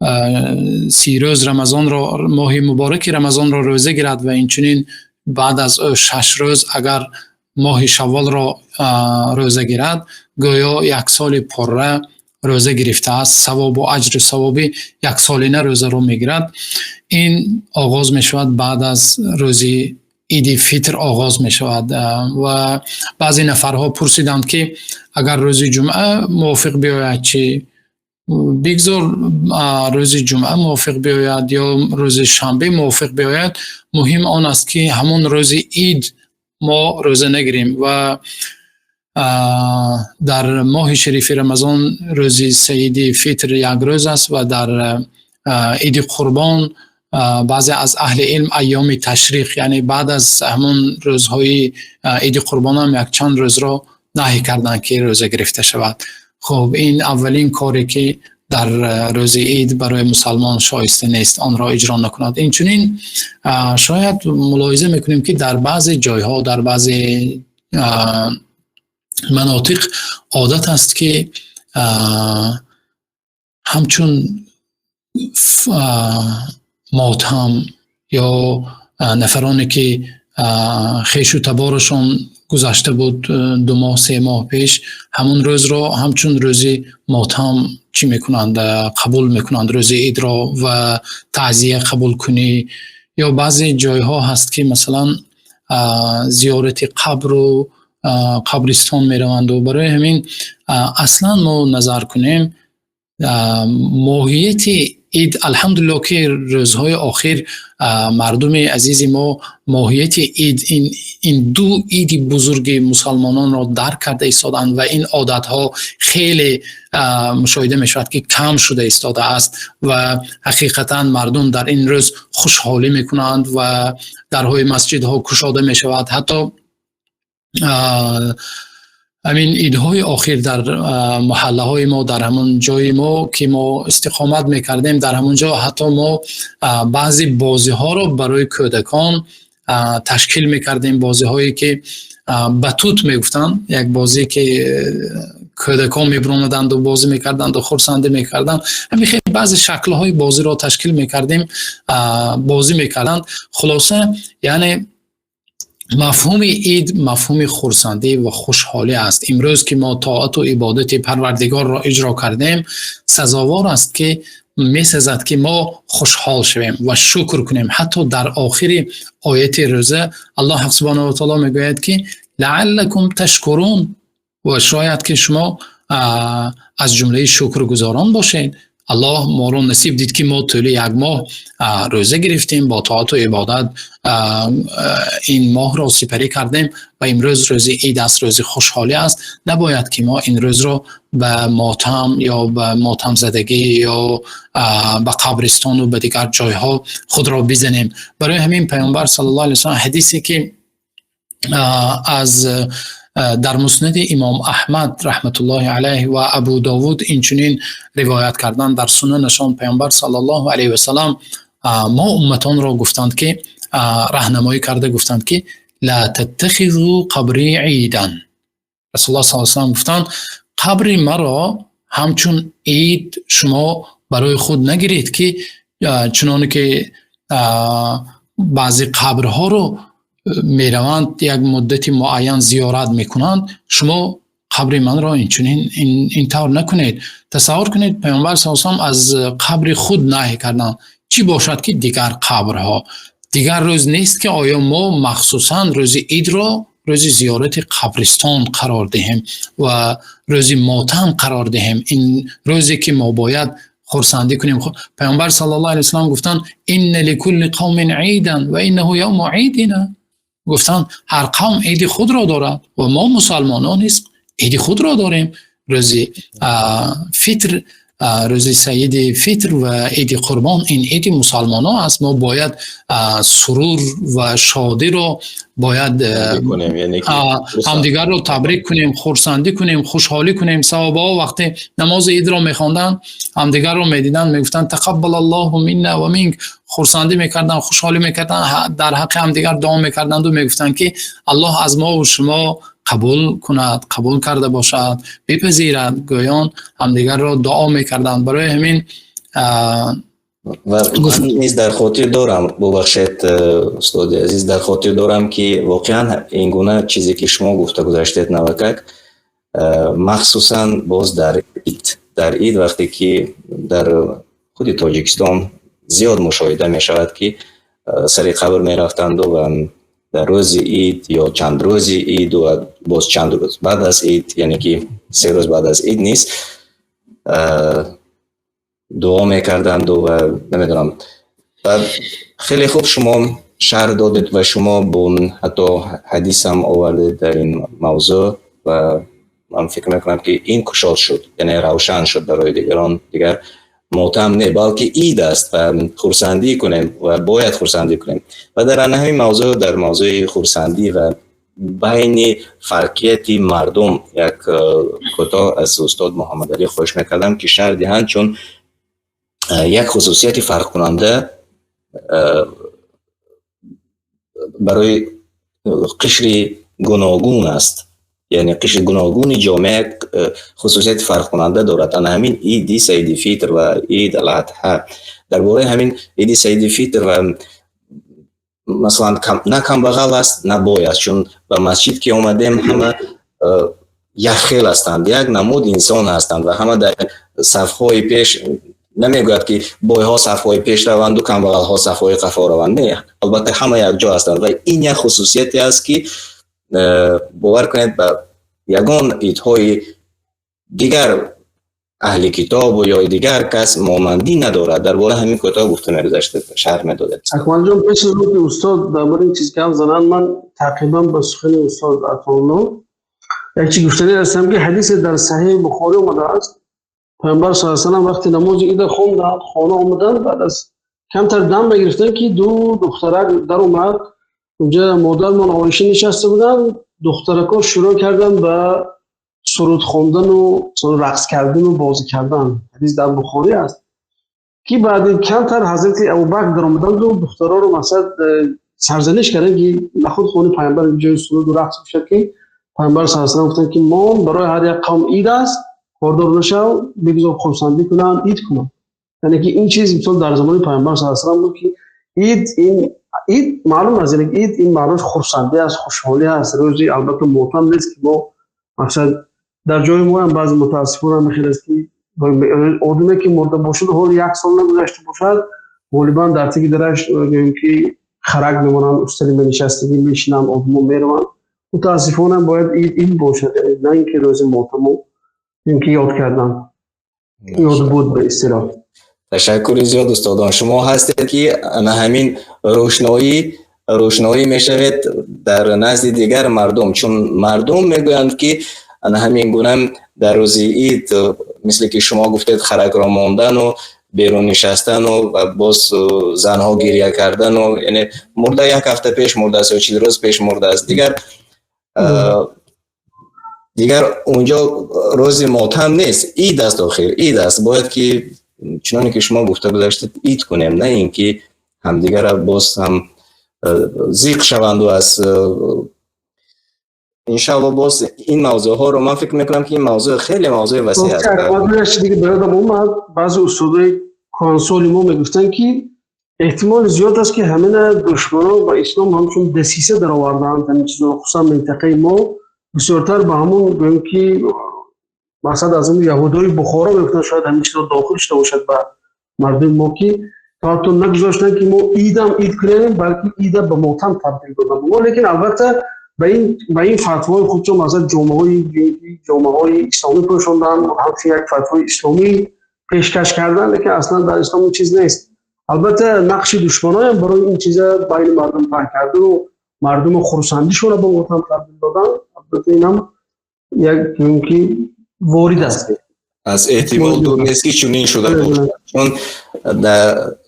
30 рӯз Рамазонро, моҳи мубораки Рамазонро рӯза гирад ва инчунин баъд аз ӯ 6 рӯз агар моҳи Шавволро рӯза гирад, гӯё як соли пурра рӯза гирифтааст, савобу аҷру савоби яксолина рӯзаро мегирад. Ин оғоз мешавад, баъд аз рӯзи Иди Фитр оғоз мешавад. Ва баъзе нафарҳо пурсиданд, ки агар рӯзи ҷумъа мувофиқ биёяд чӣ? Бигзор рӯзи ҷумъа мувофиқ биёяд ё рӯзи шанбе мувофиқ биёяд, муҳим он аст, ки ҳамон рӯзи ид мо рӯза нагирем. Ва дар моҳи шарифи Рамазон рӯзи саиди Фитр як рӯз аст ва дар Иди Қурбон баъзе аз аҳли илм айёми ташриқ, яъне баъд аз ҳамон рӯзҳои Иди Қурбонам якчанд рӯзро наҳй карданд, ки рӯза гирифта шавад. Хуб, ин аввалин коре, ки дар рӯзи ид барои мусалмон шоиста нест, онро иҷро накунад. Инчунин шояд мулоҳиза мекунем, ки дар баъзе ҷойҳо, дар баъзе манотиқ одат аст, ки ҳамчун мотам ё нафароне ки хешу таборашон гузашта буд 2 моҳ, 3 моҳ пеш, ҳамон рӯзро ҳамчун рӯзи мотам чӣ мекунанд, қабул мекунанд рӯзи идро ва таъзия қабул кунӣ. Ё баъзе ҷойҳо ҳаст, ки масалан зиёрати қабру қабристон мераванду. Барои ҳамин аслан мо назар кунем моҳияти ид, алҳамдулиллоҳ, ки рӯзҳои охир мардуми азизи мо моҳияти ид, ин ду иди бузурги мусалмононро дарк карда истодаанд ва ин одатҳо хеле мушоҳида мешавад, ки кам шуда истодааст ва ҳақиқатан мардум дар ин рӯз хушҳолӣ мекунанд ва дарҳои масҷидҳо кушода мешавад. Ҳатто ҳамин идҳои охир дар маҳаллаҳои мо, дар ҳамон ҷои мо, ки мо истиқомат мекардем, дар ҳамон ҷо ҳатто мо баъзе бозиҳоро барои кӯдакон ташкил мекардем, бозиҳое ки батут мегуфтанд, як бозие ки кӯдакон мебиромаданду бозӣ мекарданду хурсандӣ мекарданд. Ҳамин хел баъзе шаклҳои бозиро ташкил мекардем, бозӣ мекарданд. Хулоса, яъне мафҳуми ид мафҳуми хурсандӣ ва хушҳолӣ аст. Имрӯз ки мо тоату ибодати Парвардигорро иҷро кардем, сазовор аст, ки месазад, ки мо хушҳол шавем ва шукр кунем. Ҳатто дар охири ояти рӯза Аллоҳ субҳонаҳу ва таоло мегӯяд, ки لعلكم تشكرون, ва шояд ки шумо аз ҷумлаи шукргузорон бошед. Аллоҳ моро насиб дид, ки мо тӯли як моҳ рӯза гирифтем, бо тоату ибодат ин моҳро сипарӣ кардем ва имрӯз рӯзи ид аст, рӯзи хушҳолӣ аст. Набояд ки мо ин рӯзро ба мотам ё ба мотамзадагӣ ё ба қабристону ба дигар ҷойҳо худро бизанем. Барои ҳамин Паёмбар саллаллоҳу алайҳи васаллам ҳадисе ки аз дар Муснади Имом Аҳмад раҳматуллоҳи алайҳ ва Абу Довуд инчунин ривоят кардан дар сунанашон, Паёмбар саллаллоҳу алайҳи васаллам мо умматонро гуфтанд, ки раҳнамоӣ карда гуфтанд, ки ла таттахизу қабри идан. Расулуллоҳ саллаллоҳу алайҳи васаллам гуфтанд: қабри маро ҳамчун ид шумо барои худ нагиред, ки чуноне ки баъзе қабрҳоро мераванд, як муддати муайян зиёрат мекунанд, шумо қабри манро инчунин ин тавр накунед. Тасаввур кунед, Паёмбар саллаллоҳу алайҳи васаллам аз қабри худ наҳй карданд, чӣ бошад ки дигар қабрҳо. Дигар рӯз нест, ки оё мо махсусан рӯзи идро рӯзи зиёрати қабристон қарор диҳем ва рӯзи мотам қарор диҳем? Ин рӯзе ки мо бояд хурсандӣ кунем. Паёмбар саллаллоҳу алайҳи васаллам гуфтанд: инна ликулли қавмин идан ва иннаҳу явму идина. Гуфтанд, ҳар қавм иди худро дорад ва мо мусалмонон низ иди худро дорем. Рӯзи фитр, рӯзи саиди фитр ва иди қурбон, ин иди мусалмонон аст. Мо бояд сурур ва шодиро бояд ҳамдигарро табрик кунем, хурсандӣ кунем, хушҳолӣ кунем. Саҳобаҳо вақте намози идро мехонданд, ҳамдигарро медиданд, мегуфтанд: тақаббалаллоҳу минна ва минк. Хурсандӣ мекарданд, хушҳолӣ мекарданд, дар ҳаққи ҳамдигар дуо мекарданду мегуфтанд, ки Аллоҳ аз мо ва шумо қабул кунад, қабул карда бошад, бипазирад. Гӯён ҳамдигарро дуо мекарданд. Барои ҳамин Ва ман низ дар хотир дорам, бубахшед, устоди азиз, дар хотир дорам, ки воқеан ин гуна чизе ки шумо гуфта гузаштед навакак, махсусан боз дар ид, вақте ки дар худи Тоҷикистон зиёд мушоҳида мешавад, ки сари қабр мерафтанду ва дар рӯзи ид ё чанд рӯзи ид ва боз чанд рӯз баъд аз ид, яъне ки 3 рӯз баъд аз ид низ дуо мекарданду ва намедонам. Хеле хуб шумо шарҳ додед ва шумо бо ҳатто ҳадисам овардед дар ин мавзӯъ ва ман фикр мекунам, ки ин кушод шуд, яъне равшан шуд барои дигарон. Дигар мотам не, балки ид аст ва хурсандӣ кунем ва бояд хурсандӣ кунем. Ва дар ана ҳамин мавзӯъ, дар мавзӯи хурсандӣ ва байни фарқияти мардум, як кӯтоҳ аз устод Муҳаммадалӣ хоҳиш мекардам, ки шарҳ диҳанд, чун як хусусияти фарқкунанда барои қишри гуногун аст, яъне қишри гуногуни ҷомеа хусусияти фарқкунанда дорад ана ҳамин иди саиди фитр ва ид ал-адҳа. Дар бораи ҳамин иди саиди фитр ва масалан, на камбағал аст, на бой аст, чун ба масҷид ки омадем, ҳама якхел ҳастанд, як намуд инсон ҳастанд ва ҳама дар сафҳои пеш. Намегӯяд, ки бойҳо сафҳои пеш раванду камбағалҳо сафҳои қафо раванд. Не, албатта, ҳама якҷо ҳастанд ва ин як хусусияте аст, ки бовар кунед, ба ягон идҳои дигар аҳли китобу ё дигар кас монандӣ надорад. Дар бораи ҳамин кӯтоҳ гуфта мегузаштед, шарҳ медодед. Акмалҷон, пеш аз он ки устод дар бораи ин чиз гап зананд, ман тақрибан ба сухани устод Атоулло як чиз гуфтанӣ ҳастам, ки ҳадисе дар Саҳеҳи Бухорӣ омадааст. Паёмбар саллаллоҳу алайҳи васаллам вақти намози ида хонданд, хона омаданд, баъд аз камтар дам мегирифтанд, ки ду духтарак даромад. Унҷа модармон Оиша нишаста буданд. Духтаракҳо шурӯъ карданд ба суруд хондану рақс кардану бозӣ кардан. Ҳадис дар Бухорӣ аст, ки баъди камтар ҳазрати Абубакр даромаданду духтароро масалан сарзаниш карданд, ки нахуд хони паёмбар ҷои суруду рақс бошад, ки паёмбар саллаллоҳу алайҳи васаллам гуфтанд, ки мон барои ҳар як қавм ид аст, кордор нашав, бигзор хурсандӣ кунанд, ид кунанд. Яъне ки ин чиз мисол дар замони паёмбар саллаллоҳу алайҳи васаллам буд, ки ид ин ид маълум аст, яъне ид ин маънош хурсандӣ аст, хушҳолӣ аст, рӯзи албатта мотам нест, ки мо мақсад дар ҷои моам баъзе мутаассифона ҳамин аст, ки одаме ки мурда бошад, ҳол як сол нагузашта бошад, ғолибан дар таги дараш гӯем ки харак мемонанд, устали менишастагӣ мешинанд, одамо мераванд. Мутаассифона бояд ид ид бошад, на ин ки рӯзи мотаму ин ки ёд кардан. Ёдбуд ба истилоҳ. Ташаккури зиёд, устодон. Шумо ҳастед, ки ана ҳамин рӯшноӣ мешавед дар назди дигар мардум, чун мардум мегӯянд, ки ана ҳамин гуна дар рӯзи ид, мисле ки шумо гуфтед, харакро мондану берун нишастану ва боз занҳо гиря кардану, яъне мурда як ҳафта пеш мурдааст ё 40 рӯз пеш мурдааст, дигар унҷо рӯзи мотам нест, ид аст, охир ид аст. Бояд ки чуноне ки шумо гуфта гузаштед, ид кунем, на ин ки ҳамдигарро боз ҳам зиқ шаванду аз. Иншаалло, боз ин мавзӯъҳоро, ман фикр мекунам, ки ин мавзӯъ хеле мавзӯи васеъ аст. Диге ба ёдам омад, баъзе устодои кӯҳансоли мо мегуфтанд, ки эҳтимоли зиёд аст, ки ҳамина душманон ба ислом ҳамчун дасиса даровардаанд ҳамин чизро, хусусан минтақаи мо бисёртар ба ҳамон, гӯем ки мақсад аз он яҳудои Бухоро мегуфтанд, шояд ҳамин чизро дохил шуда бошад ба мардуми мо, ки то ҳатто нагузоштанд, ки мо идам ид кунем, балки ида ба мотам табдил доданд мо. Лекин албатта ба ин фатвои худшон масалан ҷомаҳои исломӣ пӯшонданд, ҳамчун як фатвои исломӣ пешкаш кардан, лекин аслан дар ислом ин чиз нест. Албатта, нақши душманоям барои ин чиза байни мардум паҳн кардану мардуму хурсандишонро ба мотам табдил додан, албатта инам як ки ворид аст. Аз эҳтимол дур нест, ки чунин шуда бошад,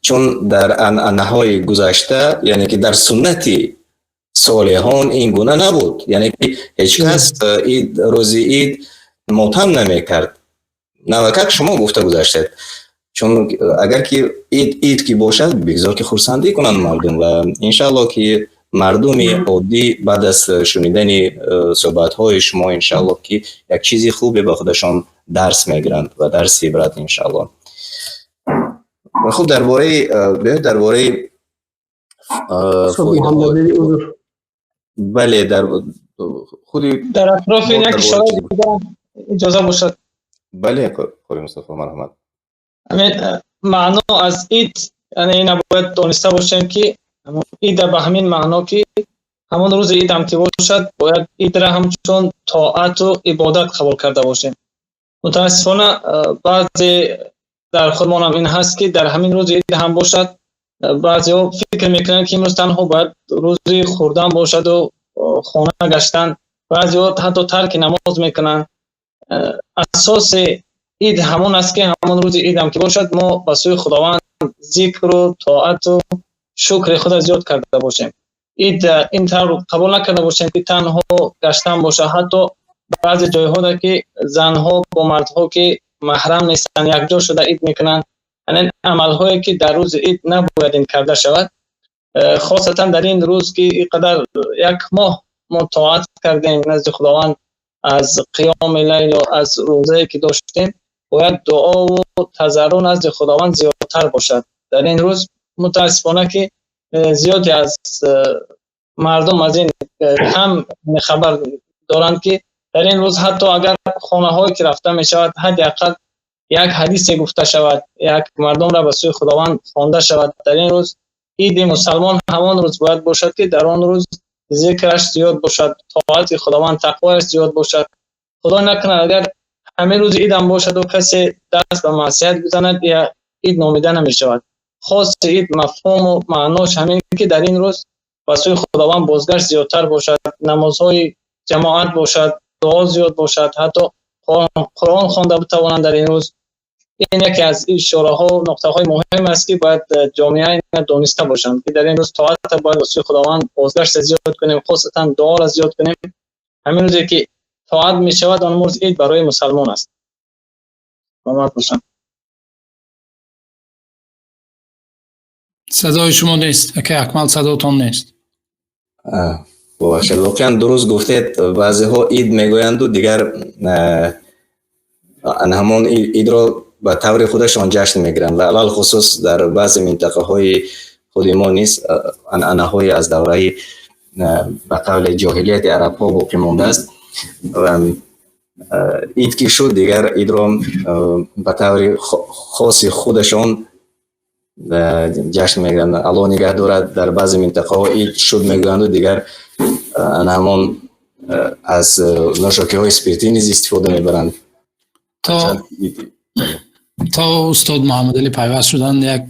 чун дар анъанаҳои гузашта, яъне ки дар суннати солеҳон ин гуна набуд, яъне ки ҳеҷ кас ид, рӯзи ид мотам намекард. Навакак шумо гуфта гузаштед, чун агар ки ид ид ки бошад, бигзор ки хурсандӣ кунанд мардум. Ва иншаалло, ки мардуми оддӣ баъд аз шунидани суҳбатҳои шумо, иншаалло, ки як чизи хубе ба худашон дарс мегиранд ва дарси ибрат, иншаалло. Хуб, дар бораи, биёед дар бораи фоидаҳо, бале, дар худи Дар атрофи як ишораи дигарам иҷоза бошад. Бале, қори Мустафо, марҳамат. Ҳамин маъно аз ид, яъне ина бояд дониста бошем, ки ида ба ҳамин маъно, ки ҳамон рӯзи идам ки бошад, бояд идра ҳамчун тоату ибодат қабул карда бошем. Мутаассифона, баъзе дар худмонам ин ҳаст, ки дар ҳамин рӯзи ид ҳам бошад, баъзеҳо фикр мекунанд, ки имрӯз танҳо бояд рӯзи хӯрдан бошаду хона гаштан, баъзеҳо ҳатто тарки намоз мекунанд. Асоси ид ҳамон аст, ки ҳамон рӯзи идам ки бошад, мо ба сӯи Худованд зикру тоату шукри худа зиёд карда бошем. Ид ин тавр қабул накарда бошем, ки танҳо гаштан бошад. Ҳатто баъзе ҷойҳода, ки занҳо бо мардҳо, ки маҳрам нестанд, якҷо шуда ид мекунанд, яъне амалҳое, ки дар рӯзи ид набояд ин карда шавад, хосатан дар ин рӯз, ки ин қадар як моҳ мо тоат кардем назди Худованд, аз қиёми лайлу аз рӯзае, ки доштем, бояд дуову тазарруъ назди Худованд зиёдтар бошад. Дар ин рӯз мутаассифона, ки зиёде аз мардум аз ин кам хабар доранд, ки дар ин рӯз ҳатто агар хонаҳое ки рафта мешавад, ҳадди ақал як ҳадисе гуфта шавад, як мардумро ба сӯи Худованд хонда шавад. Дар ин рӯз иди мусалмон ҳамон рӯз бояд бошад, ки дар он рӯз зикраш зиёд бошад, тоати Худованд, тақвояш зиёд бошад. Худо накунад, агар ҳамин рӯзи идам бошаду касе даст ба маъсият бизанад, я ид номида намешавад. Хоси ид, мафҳуму маънош ҳамин, ки дар ин рӯз ба сӯи Худованд бозгашт зиёдтар бошад, намозҳои ҷамоат бошад, дуо зиёд бошад, ҳатто Қуръон хонда битавонанд дар ин рӯз. Ин яке аз ишораҳо, нуқтаҳои муҳим аст, ки бояд ҷомеа ина дониста бошанд, ки дар ин рӯз тоата бояд ба сӯи Худованд бозгашт зиёд кунем, хосатан дуоро зиёд кунем. Ҳамин рӯзе, ки тоат мешавад, он рӯз ид барои мусалмон аст. Саломат бошанд. Садои шумо нест, ака Акмал, садотон нест. Бубахшед, воқеан дуруст гуфтед, баъзеҳо ид мегӯянду дигар ҳамон идро ба таври худашон ҷашн мегиранд ва алалхусус дар баъзе минтақаҳои худи мо низ анъанаҳое аз давраи, ба қавли, ҷоҳилияти арабҳо боқӣ мондааст ва ид ки шуд, дигар идро ба таври хоси худашон ҷашн мегиранд. Аллоҳ нигаҳ дорад, дар баъзе минтақаҳо ид шуд мегӯянду дигар ана ҳамон аз нӯшокиҳои спиртӣ низ истифода мебаранд. То То устод Муҳаммадалӣ пайваст шуданд, як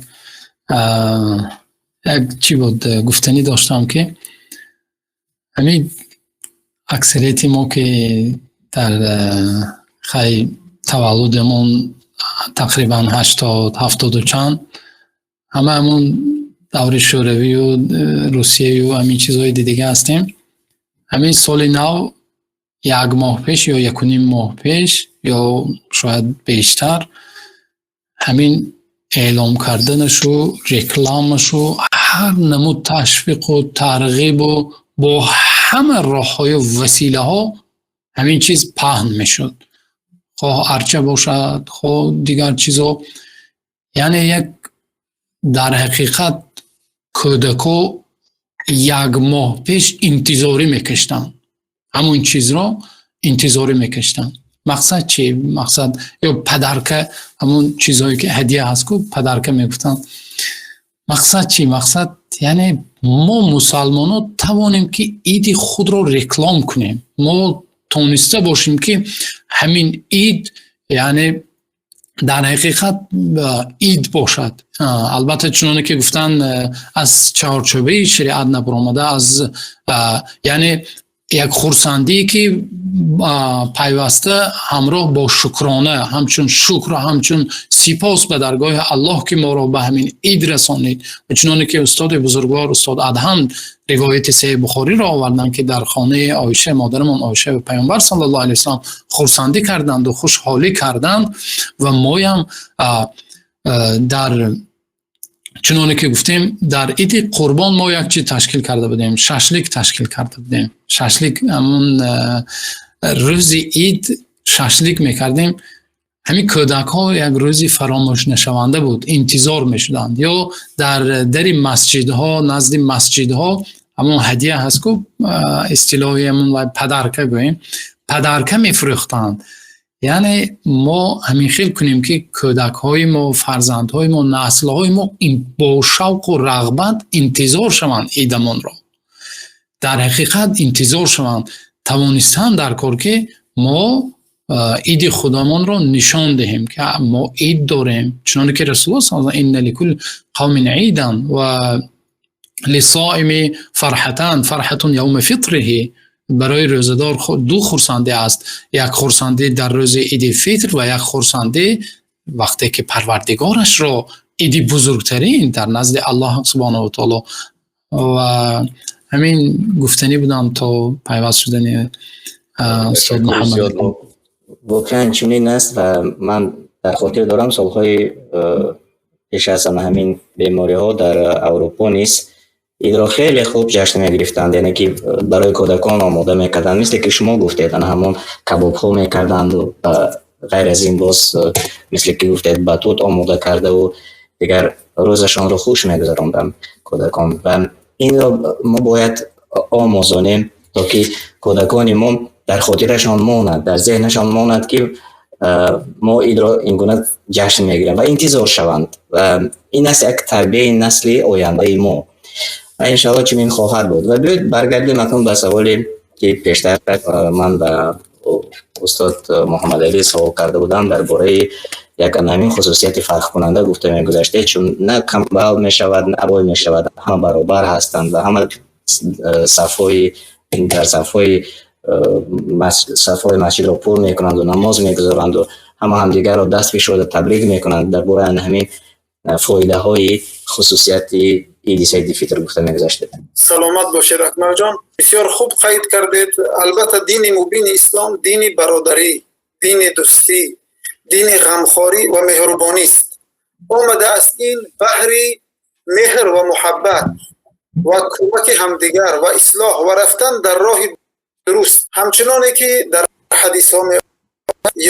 чӣ буд, гуфтанӣ доштам, ки ҳамин аксарияти мо, ки дар хай таваллудамон тақрибан 80, ҳафтоду чанд, ҳама ҳамун даври Шӯравию Русияю ҳамин чизҳои дидига ҳастем. Ҳамин соли нав як моҳ пеш ё якуним моҳ пеш ё шояд бештар ҳамин эълом карданашу, рекламашу, ҳар намуд ташвиқу тарғибу бо ҳама роҳҳою василаҳо ҳамин чиз паҳн мешуд, хоҳ арча бошад, хоҳ дигар чизо. Яъне як дар ҳақиқат кӯдако як моҳ пеш интизорӣ мекаштанд, ҳамон чизро интизорӣ мекаштанд. Мақсад чи? Мақсад ё подарка, ҳамон чизҳое ки ҳадия ҳаст ку, подарка мегуфтанд. Мақсад чи? Мақсад, яъне мо мусалмонон тавонем, ки иди худро реклам кунем, мо тониста бошем, ки ҳамин ид, яъне дар ҳақиқат ид бошад. Албатта, чуноне ки гуфтанд, аз чаҳорчӯбаи шариат набаромада, аз яъне як хурсандие, ки пайваста ҳамроҳ бо шукрона, ҳамчун шукр, ҳамчун сипос ба даргоҳи Аллоҳ, ки моро ба ҳамин ид расонид. Ва чуноне ки устоди бузургвор, устод Адҳам, ривояти Саҳеҳи Бухориро оварданд, ки дар хонаи Оиша, модарамон Оиша ва Паёмбар саллаллоҳу алайҳи васаллам хурсандӣ карданду хушҳолӣ карданд. Ва моям дар чуноне ки гуфтем, дар иди Қурбон мо як чиз ташкил карда будем, шашлик ташкил карда будем. Шашлик, ҳамун рӯзи ид шашлик мекардем. Ҳамин кӯдакҳо як рӯзи фаромӯшнашаванда буд, интизор мешуданд. Ё дар дари масҷидҳо, назди масҷидҳо ҳамон ҳадия ҳаст ку, истилоҳи ҳамон подарка гӯем, подарка мефурӯхтанд. Яъне мо ҳамин хел кунем, ки кӯдакҳои мо, фарзандҳои мо, наслҳои мо бо шавқу рағбат интизор шаванд идамонро, дар ҳақиқат интизор шаванд. Тавонистан дар кор, ки мо иди худамонро нишон диҳем, ки мо ид дорем, чуноне ки Расулуллоҳ саллаллоҳу алайҳи васаллам: "Инна ликулли қавмин идан ва лиссоими фарҳатан, фарҳатун явма фитриҳи". Барои рӯзадор ду хурсандӣ аст: як хурсандӣ дар рӯзи иди фитр ва як хурсандӣ вақте ки Парвардигорашро, иди бузургтарин дар назди Аллоҳ субҳонаҳу ва таоло. Ва ҳамин гуфтанӣ будам то пайваст шудани устод Муҳаммад. Воқеан чунин аст ва ман дар хотир дорам, солҳои пеш аз ҳамин бемориҳо дар Аврупо низ идро хеле хуб ҷашн мегирифтанд, яъне ки барои кӯдакон омода мекарданд, мисле ки шумо гуфтед, ана ҳамон кабобҳо мекарданду ғайр аз ин боз, мисле ки гуфтед, батут омода кардаву дигар рӯзашонро хуш мегузаронданд кӯдакон. Ва инро мо бояд омӯзонем, то ки кӯдакони мо дар хотирашон монад, дар зеҳнашон монад, ки мо идро ин гуна ҷашн мегирем ва интизор шаванд. Ва ин аст як тарбияи насли ояндаи мо ва иншоалло чунин хоҳад буд. Ва биёед баргардем акнун ба саволе, ки пештар ман ба устод Муҳаммадалӣ савол карда будам дар бораи як ҳамин хусусияти фарқкунанда. Гуфта мегузаштед, чун на камбағал мешавад, на бой мешавад, ҳама баробар ҳастанд ва ҳама сафҳои дар сафҳои масҷидро пур мекунанду намоз мегузоранду ҳама ҳамдигарро даст фишурда табрик мекунанд. Дар бораи ҳамин фоидаҳои хусусияти иди саиди фитр гуфта мегузаштед. Саломат бошед, Акмалҷон, бисёр хуб қайд кардед. Албатта, дини мубини ислом дини бародарӣ, дини дӯстӣ, дини ғамхорӣ ва меҳрубонист. Омадааст ин баҳри меҳр ва муҳаббат ва кӯмаки ҳамдигар ва ислоҳ ва рафтан дар роҳи дуруст. Ҳамчуноне ки дар ҳадисҳо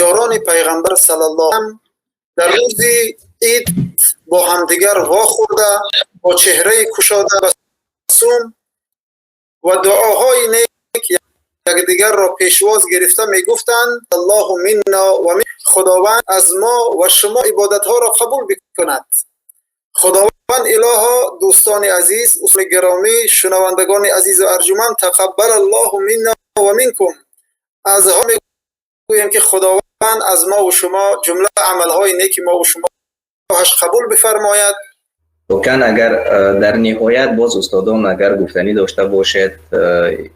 ёрони Пайғамбар саллаллоҳ дар рӯзи ид бо ҳамдигар вохӯрда, бо чеҳраи кушода ва сум ва дуоҳои нек якдигарро пешвоз гирифта мегуфтанд: "Аллоҳу минна ва". Худованд аз мо ва шумо ибодатҳоро қабул бикунад. Худованд илоҳо, дӯстони азиз, устоди гиромӣ, шунавандагони азизу арҷуманд, тақаббал Аллоҳу минна ва минкум. Аз ҳо мегӯем, ки Худованд Аз мо ва шумо ҷумла амалҳои неки мо ва шумо қабул бифармояд. Воқеан, агар дар ниҳоят боз устодон агар гуфтанӣ дошта бошед,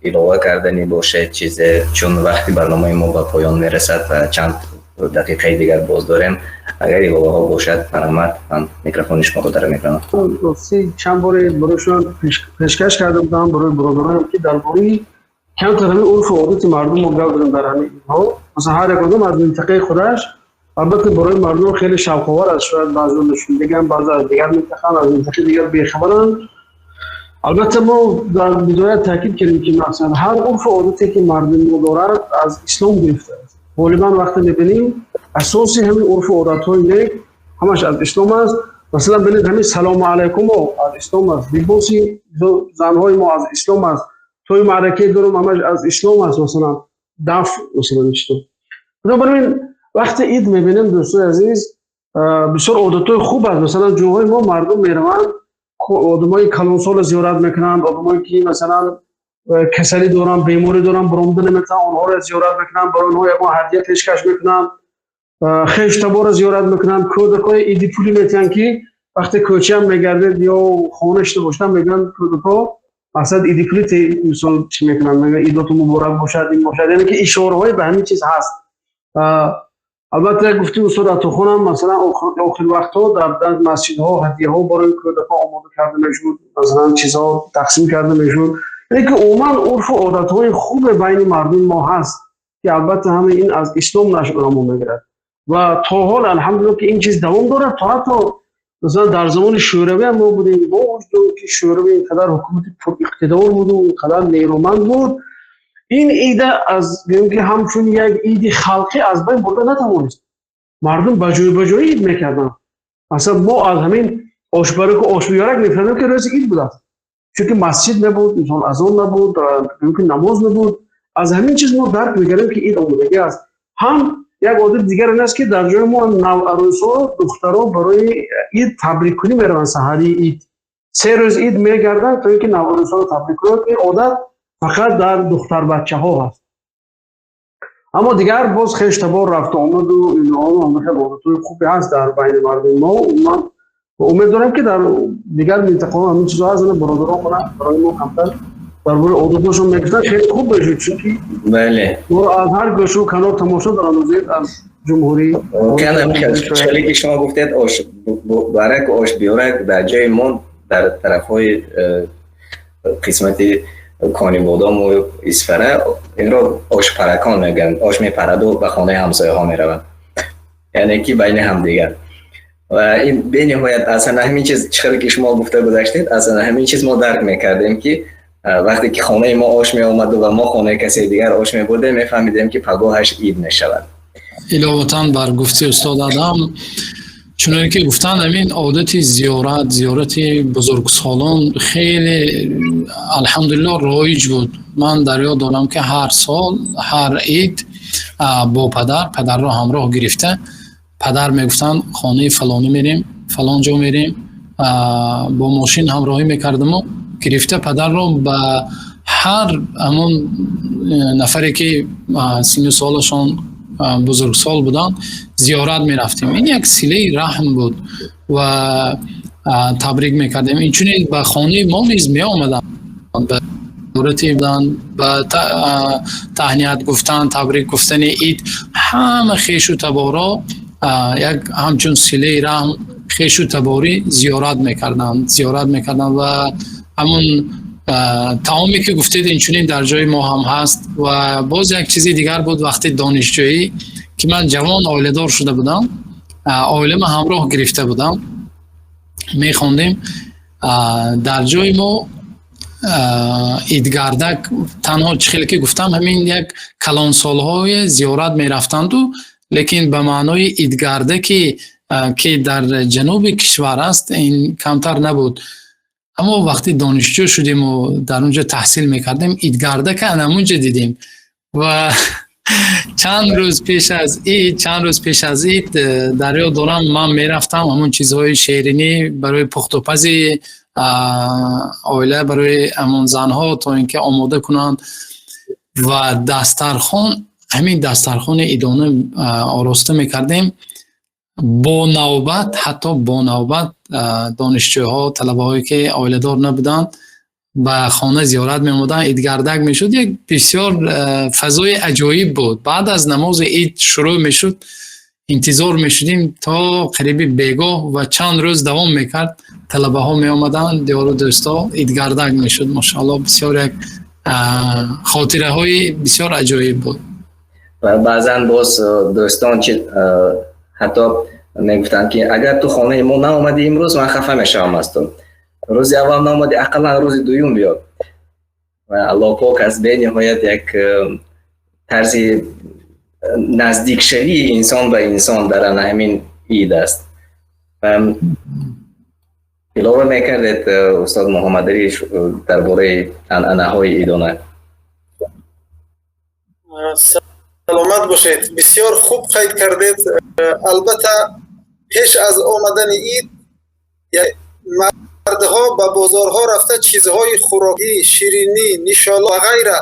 илова карданӣ бошед чизе, чун вақти барномаи мо ба поён мерасад ва чанд дақиқаи дигар боз дорем, агар иловаҳо бошад, марҳамат, ман микрофони шуморо дар мекунам. Рости, чанд боре барои шумо пешкаш карда будам, барои бародаронам, ки дар бораи камтар ҳамин урфу одати мардум мо гап задем дар ҳамин идҳо. Масалан, ҳар як одам аз минтақаи худаш, албатта, барои мардум хеле шавқовар аст. Шояд баъзе нишондаган, баъзе аз дигар минтақаанд, аз минтақаи дигар бехабаранд. Албатта, мо дар бидоя таъкид кардем, ки мақсад ҳар урфу одате, ки мардуми мо дорад, аз ислом гирифтааст. Ғолибан вақте мебинем, асоси ҳамин урфу одатҳои нек ҳамаш аз ислом аст. Масалан, бинед, ҳамин салому алайкумо аз ислом аст, либоси занҳои мо аз ислом аст, тӯи маъракае дорум, ҳамаш аз ислом аст, масалан, даф, масалан, чито. Бинобар ин, вақте ид мебинем, дӯстои азиз, бисёр одатҳои хуб аст. Масалан, ҷоҳои мо мардум мераванд, одамои калонсолро зиёрат мекунанд, одамое ки, масалан, касалӣ доранд, беморӣ доранд, баромада наметавонанд, онҳоро зиёрат мекунанд, барои онҳо ягон ҳадия пешкаш мекунанд, хештаборро зиёрат мекунанд, кӯдакҳои иди пулӣ метиҳанд, ки вақте кӯчаам мегардед ё хона шуда бошанд, мегӯянд кӯдакҳо, мақсад, иди пулӣ, мисол, чӣ мекунанд, мегӯянд: «Идоту муборак бошад», ин бошад, яъне ки ишораҳое ба ҳамин чиз ҳаст. Албатта, гуфти устод Атохонам, масалан, охир вақтҳо дар масҷидҳо ҳадияҳо барои кӯдакҳо омода карда мешуд, масалан, чизҳо тақсим карда мешуд. Яъне ки умуман урфу одатҳои хубе байни мардуми мо ҳаст, ки албатта ҳамаи ин аз ислом нашъунамо мегирад ва то ҳол, алҳамдулилла, ки ин чиз давом дорад. То ҳатто, масалан, дар замони Шӯравӣ ҳам мо будем, бо вуҷуди ки Шӯравӣ инқадар ҳукумати пуриқтидор буду инқадар нерӯманд буд, ин ида аз гӯем ки ҳамчун як иди халқӣ аз байн бурда натавонист. Мардум ба ҷой ба ҷой ид мекарданд. Масалан, мо аз ҳамин ошбараку ошбиёрак мефаҳмем, ки рӯзи ид будааст, чунки масҷид набуд, мисол, азон набуд, гӯем ки намоз набуд. Аз ҳамин чиз мо дарк мекардем, ки ид омодагӣ аст. Ҳам як одати дигар ин аст, ки дар ҷои мо наварӯсҳо, духтаро барои ид табриккунӣ мераванд. Саҳарии ид 3 рӯз ид мегарданд, то ин ки наварӯсҳоро табрик кунанд. Ин одат фақат дар духтарбачаҳо ҳаст. Аммо дигар боз хештабор рафту омаду инҳо ҳамахел одатҳои хубе ҳаст дар байни мардуми мо. Ман умед дорам, ки дар дигар минтақаҳо ҳамин чизҳо ҳаст. Бародарон барои мо камтар дар бораи одатҳошон мегуфтанд, хеле хуб мешуд, чунки моро аз ҳар гӯшаву канор тамошо доранд аз ҷумҳурӣ. Хеле ки шумо гуфтед, ош барак, ош биёрак, дар ҷои мо, дар тарафҳои қисмати Конибодому Исфара инро ошпаракон мегӯянд. Ош мепараду ба хонаи ҳамсояҳо меравад, яъне ки байни ҳамдигар. Ва ин бениҳоят аслан ҳамин чиз, чӣ хеле ки шумо гуфта гузаштед, аслан ҳамин чиз мо дарк мекардем, ки вақте ки хонаи мо ош меомаду ва мо хонаи касе дигар ош мебурдем, мефаҳмидем, ки пагоҳаш ид мешавад. Иловатан бар гуфти устод Адам, чуноне ки гуфтанд, ҳамин одати зиёрат, зиёрати бузургсолон хеле, алҳамдулилло, роиҷ буд. Ман дар ёд дорам, ки ҳар сол, ҳар ид бо падар, падарро ҳамроҳ гирифта, падар мегуфтанд: «Хонаи фалонӣ мерем, фалон ҷо мерем». Бо мошин ҳамроҳӣ мекардаму гирифта падарро ба ҳар ҳамон нафаре, ки синну солашон бузургсол буданд, зиёрат мерафтем. Ин як силаи раҳм буд ва табрик мекардем. Инчунин ба хонаи мо низ меомаданд, ба зиёрати буданд, ба таҳният гуфтан, табрик гуфтани ид. Ҳама хешу таборо як ҳамчун силаи раҳм, хешу таборӣ зиёрат мекарданд. Ва ҳамун таоме, ки гуфтед, инчунин дар ҷои мо ҳам ҳаст. Ва боз як чизи дигар буд: вақти донишҷӯӣ, ки ман ҷавон оиладор шуда будам, оилама ҳамроҳ гирифта будам, мехондем. Дар ҷои мо идгардак танҳо, чӣ хеле ки гуфтам, ҳамин як калонсолҳое зиёрат мерафтанду, лекин ба маънои идгардаки, ки дар ҷануби кишвар аст, ин камтар набуд. Аммо вақте донишҷӯ шудему дар он ҷо таҳсил мекардем, идгардака анамунҷо дидем. Ва чанд рӯз пеш аз ид, дар ёд дорам, ман мерафтам, ҳамон чизҳои шеринӣ барои пухтупази оила, барои ҳамон занҳо, то ин ки омода кунанд, ва дастархон Ҳамин дастархони идона ороста мекардем бо навбат, ҳатто бо навбат донишҷӯҳо, талабаҳое, ки оиладор набуданд, ба хона зиёрат меомаданд, идгардак мешуд. Як бисёр фазои аҷоиб буд. Баъд аз намози ид шурӯъ мешуд, интизор мешудем то қариби бегоҳ ва чанд рӯз давом мекард. Талабаҳо меомаданд, диёру дӯстҳо, идгардак мешуд. Машаалло, бисёр як хотираҳои бисёр аҷоиб буд. Ва баъзан боз дӯстон чи ҳатто мегуфтанд, ки агар ту хонаи мо наомадӣ имрӯз, ман хафа мешавам аз ту. Рӯзи аввал наомадӣ, ақаллан рӯзи дуюм биё. Ва Аллоҳ пок аст, бениҳоят як тарзи наздикшавии инсон ба инсон дар ана ҳамин ид аст. Илова мекардед, устод Муҳаммадалӣ, дар бораи анъанаҳои идона? Саломат бошед, бисёр хуб қайд кардед. Албатта, пеш аз омадани ид мардҳо ба бозорҳо рафта, чизҳои хӯрокӣ, ширинӣ, нишола ва ғайра,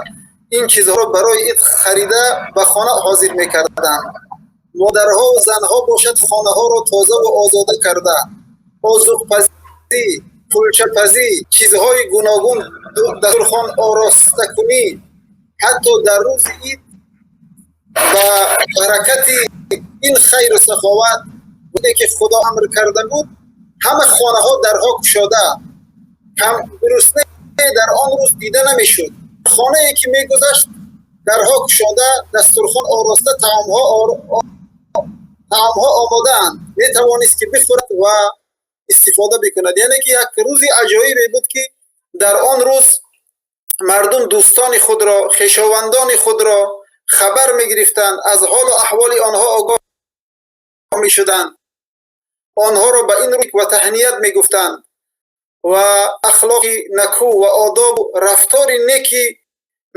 ин чизҳоро барои ид харида, ба хона ҳозир мекарданд. Модарҳо занҳо бошад, хонаҳоро тозаву озода карда, озуқпазӣ, кулчапазӣ, чизҳои гуногун, дастурхон оростакунӣ. Ҳатто дар рӯзи ид ба баракати ин хайру саховат буде, ки Худо амр карда буд, ҳама хонаҳо дарҳо кушода, кам гурусна дар он рӯз дида намешуд. Хонае ки мегузашт, дарҳо кушода, дастурхон ороста, таомҳо омодаанд, метавонист, ки бихӯрад ва истифода бикунад. Яъне ки як рӯзи аҷоибе буд, ки дар он рӯз мардум дӯстони худро, хешовандони худро хабар мегирифтанд, аз ҳолу аҳволи онҳо огоҳ мешуданд, онҳоро ба ин рӯз ва таҳният мегуфтанд ва ахлоқи накӯ ва одобу рафтори неки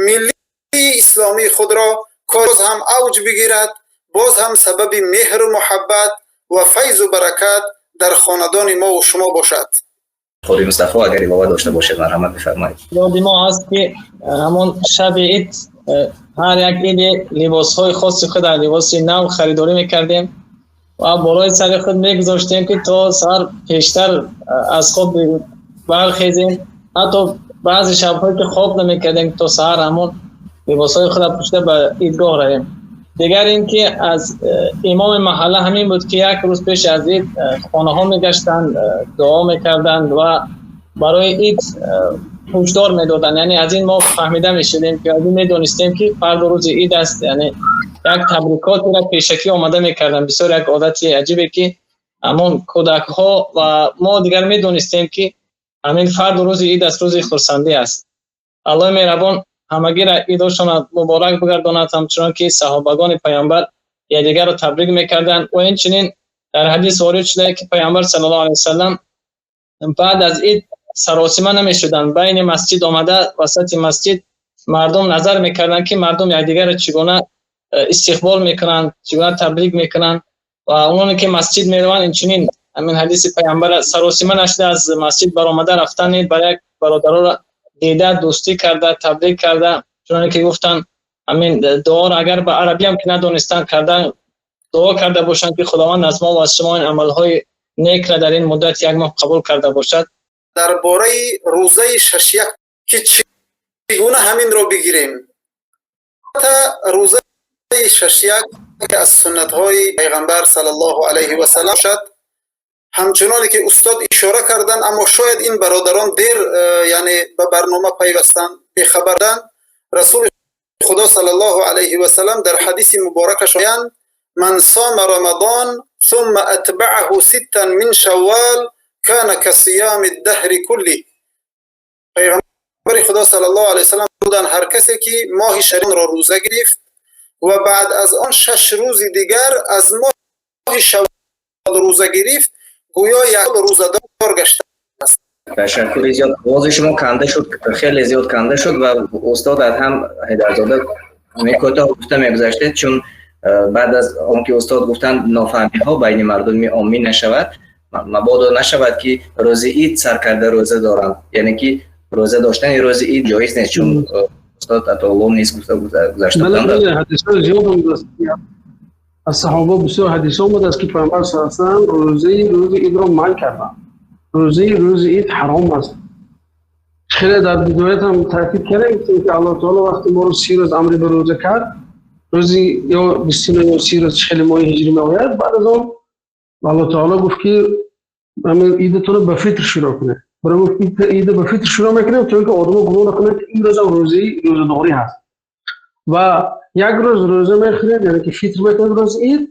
миллии исломии худро боз ҳам авҷ бигирад, боз ҳам сабаби меҳру муҳаббат ва файзу баракат дар хонадони мо ва шумо бошад. Қори Мустафо, агар илова дошта бошед, марҳамат бифармоед. Ёди мо ҳаст, ки ҳамон шаби ид, ҳар як иде либосҳои хоси худ, либоси нав харидорӣ мекардем ва болои сари худ мегузоштем, ки то саҳар пештар аз хоб бархезем. Ҳатто баъзе шабҳое ки хоб намекардем, то саҳар ҳамон либосҳои худро пӯшида ба идгоҳ равем. Дигар ин ки аз имоми маҳалла ҳамин буд, ки як рӯз пеш аз ид хонаҳо мегаштанд, дуо мекарданд ва барои ид ҳушдор медоданд. Яъне аз ин мо фаҳмида мешудем, ки аз ин медонистем, ки фардо рӯзи ид аст. Яъне як табрикотеро пешакӣ омада мекарданд. Бисёр як одати аҷибе, ки ҳамон кӯдакҳо ва мо дигар медонистем, ки ҳамин фардо рӯзи ид аст, рӯзи хурсандӣ аст. Аллоҳи меҳрабон ҳамагиро идошона муборак бигардонад, ҳамчунон ки саҳобагони паёмбар якдигарро табрик мекарданд. Ва инчунин дар ҳадис ворид шуда, ки паёмбар саллаллоҳу алайҳи васаллам баъд аз ид саросима намешуданд. Байни масҷид омада, васати масҷид мардум назар мекарданд, ки мардум якдигарро чӣ гуна истиқбол мекунанд, чӣ гуна табрик мекунанд. Ва ононе ки масҷид мераванд, инчунин ҳамин ҳадиси паёмбар, саросима нашуда аз масҷид баромада рафтани ба як бародароро дида, дӯстӣ карда, табрик карда, чуноне ки гуфтанд, ҳамин дуоро агар ба арабиам ки надонистанд, карда, дуо карда бошанд, ки Худованд аз мо ва аз шумо ин амалҳои некра дар ин муддати як моҳ қабул карда бошад. Дар бораи рӯзаи шашяк, ки чӣ гуна ҳаминро бигирем. Рӯзаи шашяк аз суннатҳои пайғамбар саллаллоҳу алайҳи васаллам бошад, ҳамчуноне ки устод ишора карданд, аммо шояд ин бародарон дер яъне ба барнома пайвастанд, бехабаранд. Расули Худо саллаллоҳу алайҳи васаллам дар ҳадиси муборакаш мегӯянд: «من صام رمضان ثم أتبعه ستا من شوال كان كصيام الدهر كله». Пайғамбари Худо саллаллоҳу алайҳи васаллам буданд: ҳар касе ки моҳи шарифро рӯза гирифт ва баъд аз он 6 рӯзи дигар аз моҳи шаввол рӯза гирифт, гӯё як рӯзадор гаштааст. Ташаккури зиёд. Овози шумо канда шуд, хеле зиёд канда шуд. Ва устод Адҳам Ҳайдарзода, кӯтоҳ гуфта мегузаштед, чун баъд аз он ки устод гуфтанд, нофаҳмиҳо байни мардуми оммӣ нашавад, мабодо нашавад, ки рӯзи ид сар карда рӯза доранд, яъне ки рӯза доштани рӯзи ид ҷоиз нест, чун Устод Атоулло низ гуфта гузашта Бале. буданд. Бале, ҳадисҳои зиёд омадааст. Аз саҳоба бисёр ҳадис омадааст, ки Паёмбар саллаллоҳу алайҳи васаллам рӯзаи рӯзи идро манъ карданд. Рӯзаи рӯзи ид ҳаром аст. Хеле дар бидоят ҳам таъкид кардем, ки Аллоҳ таоло вақте моро 30 рӯз амри ба рӯза кард, рӯзи ё 29 ё 30 рӯз, хеле моҳи ҳиҷрӣ меояд, баъд аз он Аллоҳ таоло гуфт, ки ҳамин идатонро ба фитр шурӯъ кунед. Барои гуфт, ида ба фитр шурӯъ мекунем, то ин ки одамҳо гумон накунанд, ки ин рӯзам рӯзаи рӯзадорӣ ҳаст. Ва як рӯз рӯза мехӯред, яъне ки фитр мекунед рӯзи ид.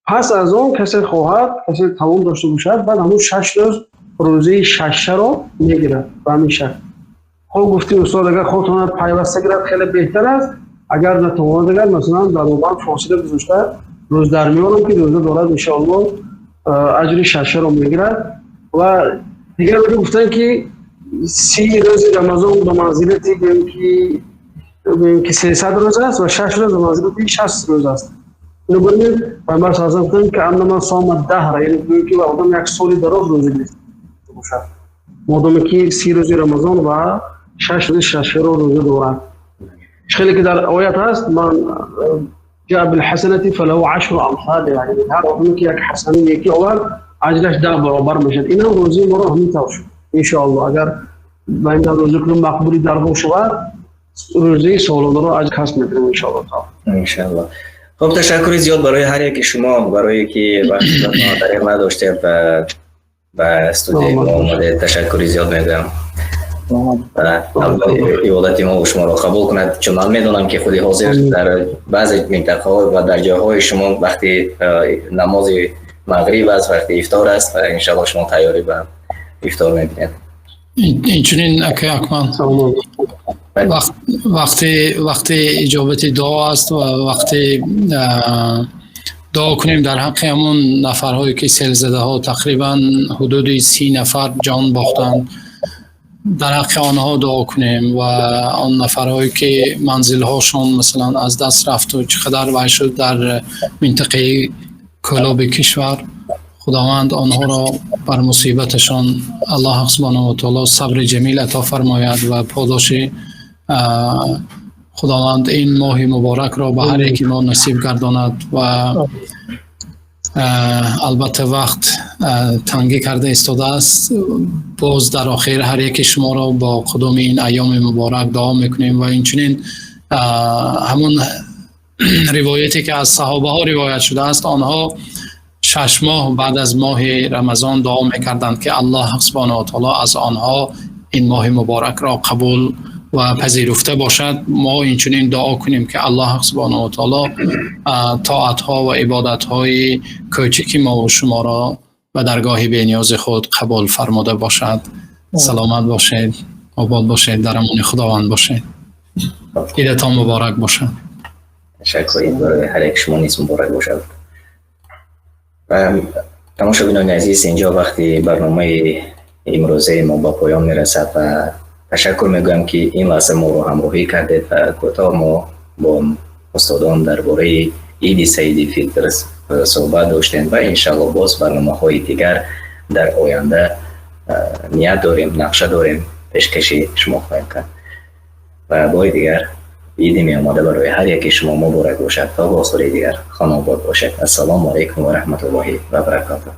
Пас аз он касе хоҳад, касе тавон дошта бошад, баъд ҳамун 6 рӯз рӯзаи шашаро мегирад ба ҳамин шакл. Хоб, гуфтем, устод, агар хотонад пайваста гирад, хеле беҳтар аст. Агар натавонад, агар масалан дар мобайн фосила гузошта, рӯз дар миёнам ки рӯза дорад, иншоаллоҳ аҷри шашаро мегирад. Ва дигар гуфтанд, ки 30 рӯзи Рамазон ба манзилати гӯем ки 300 рӯз аст ва 6 рӯз ба манзилати 60 рӯз аст. Инро бинед, Пайғамбар саллаллоҳу алайҳи васаллам гуфтанд, كأنما صام الدهر, яъне гӯем ки одам як соли дароз рӯза гирифта бошад, модоме ки 30 рӯзи Рамазон ва 6 рӯзи шашаро рӯза дорад. Хеле ки дар оят ҳаст: من جاء بالحسنة فله عشر أمثالها, яъне ҳар одаме ки як ҳасани некӣ овард, аҷраш 10 баробар мешавад. Инам рӯзаи моро ҳамин тавр шуд. Иншоаллоҳ, агар ба ин рӯза кунем, мақбули даргоҳ шавад, рӯзаи солонаро аҷр касб мекунем, иншоаллоҳ таоло. Иншоаллоҳ. Хуб, ташаккури зиёд барои ҳар яки шумо, барое ки вақти дареғ надоштед ва ба студияи мо омадед. Ташаккури зиёд мегӯям. Аллоҳ ибодати мо шуморо қабул кунад, чун ман медонам, ки худи ҳозир дар баъзе минтақаҳо ва дар ҷойҳои шумо вақти намози мағриб аст, вақти ифтор аст ва иншоаллоҳ шумо тайёрӣ ба ифтор мебинед. Инчунин, акай Акмал, вақти иҷобати дуо аст ва вақти дуо кунем дар ҳаққи ҳамон нафарҳое, ки селзадаҳо, тақрибан ҳудуди 30 нафар ҷон бохтанд. Дар ҳаққи онҳо дуо кунем ва он нафарҳое, ки манзилҳошон масалан аз даст рафту чӣ қадар вай шуд дар минтақаи Кӯлоби кишвар. Худованд онҳоро бар мусибаташон, Аллоҳ субҳанаҳу ва таоло сабри ҷамил ато фармояд ва подоши Худованд ин моҳи муборакро ба ҳар яки мо насиб гардонад. Ва албатта вақт тангӣ карда истодааст. Боз дар охир ҳар яки шуморо бо қудуми ин айёми муборак дуо мекунем ва инчунин ҳамон ривояте, ки аз саҳобаҳо ривоят шудааст, онҳо 6 моҳ баъд аз моҳи Рамазон дуо мекарданд, ки Аллоҳ субҳанаҳу ва таоло аз онҳо ин моҳи муборакро қабул ва пазируфта бошад. Мо инчунин дуо кунем, ки Аллоҳ субҳанаҳу ва таоло тоатҳо ва ибодатҳои кӯчики мову шуморо ба даргоҳи бениёзи худ қабул фармуда бошад. Саломат бошед, обод бошед, дар амони Худованд бошед. Идатон муборак бошад. Ташаккур, барои ҳар як шумо низ муборак бошад. Ва тамошобинони азиз, инҷо вақти барномаи имрӯзаи мо ба поён мерасад ва ташаккур мегӯям, ки ин лаҳза моро ҳамроҳӣ кардед ва кӯтоҳ мо бо устодон дар бораи Иди Саиди Фитр суҳбат доштем. Ва иншаллоҳ боз барномаҳои дигар дар оянда ният дорем, нақша дорем, пешкаши шумо хоҳем кард. Ва бори дигар иди меомада барои ҳар яки шумо муборак бошад. То вохӯрии дигар хонаобод бошед. Ассалому алайкум ва раҳматуллоҳи ва баракотуҳ.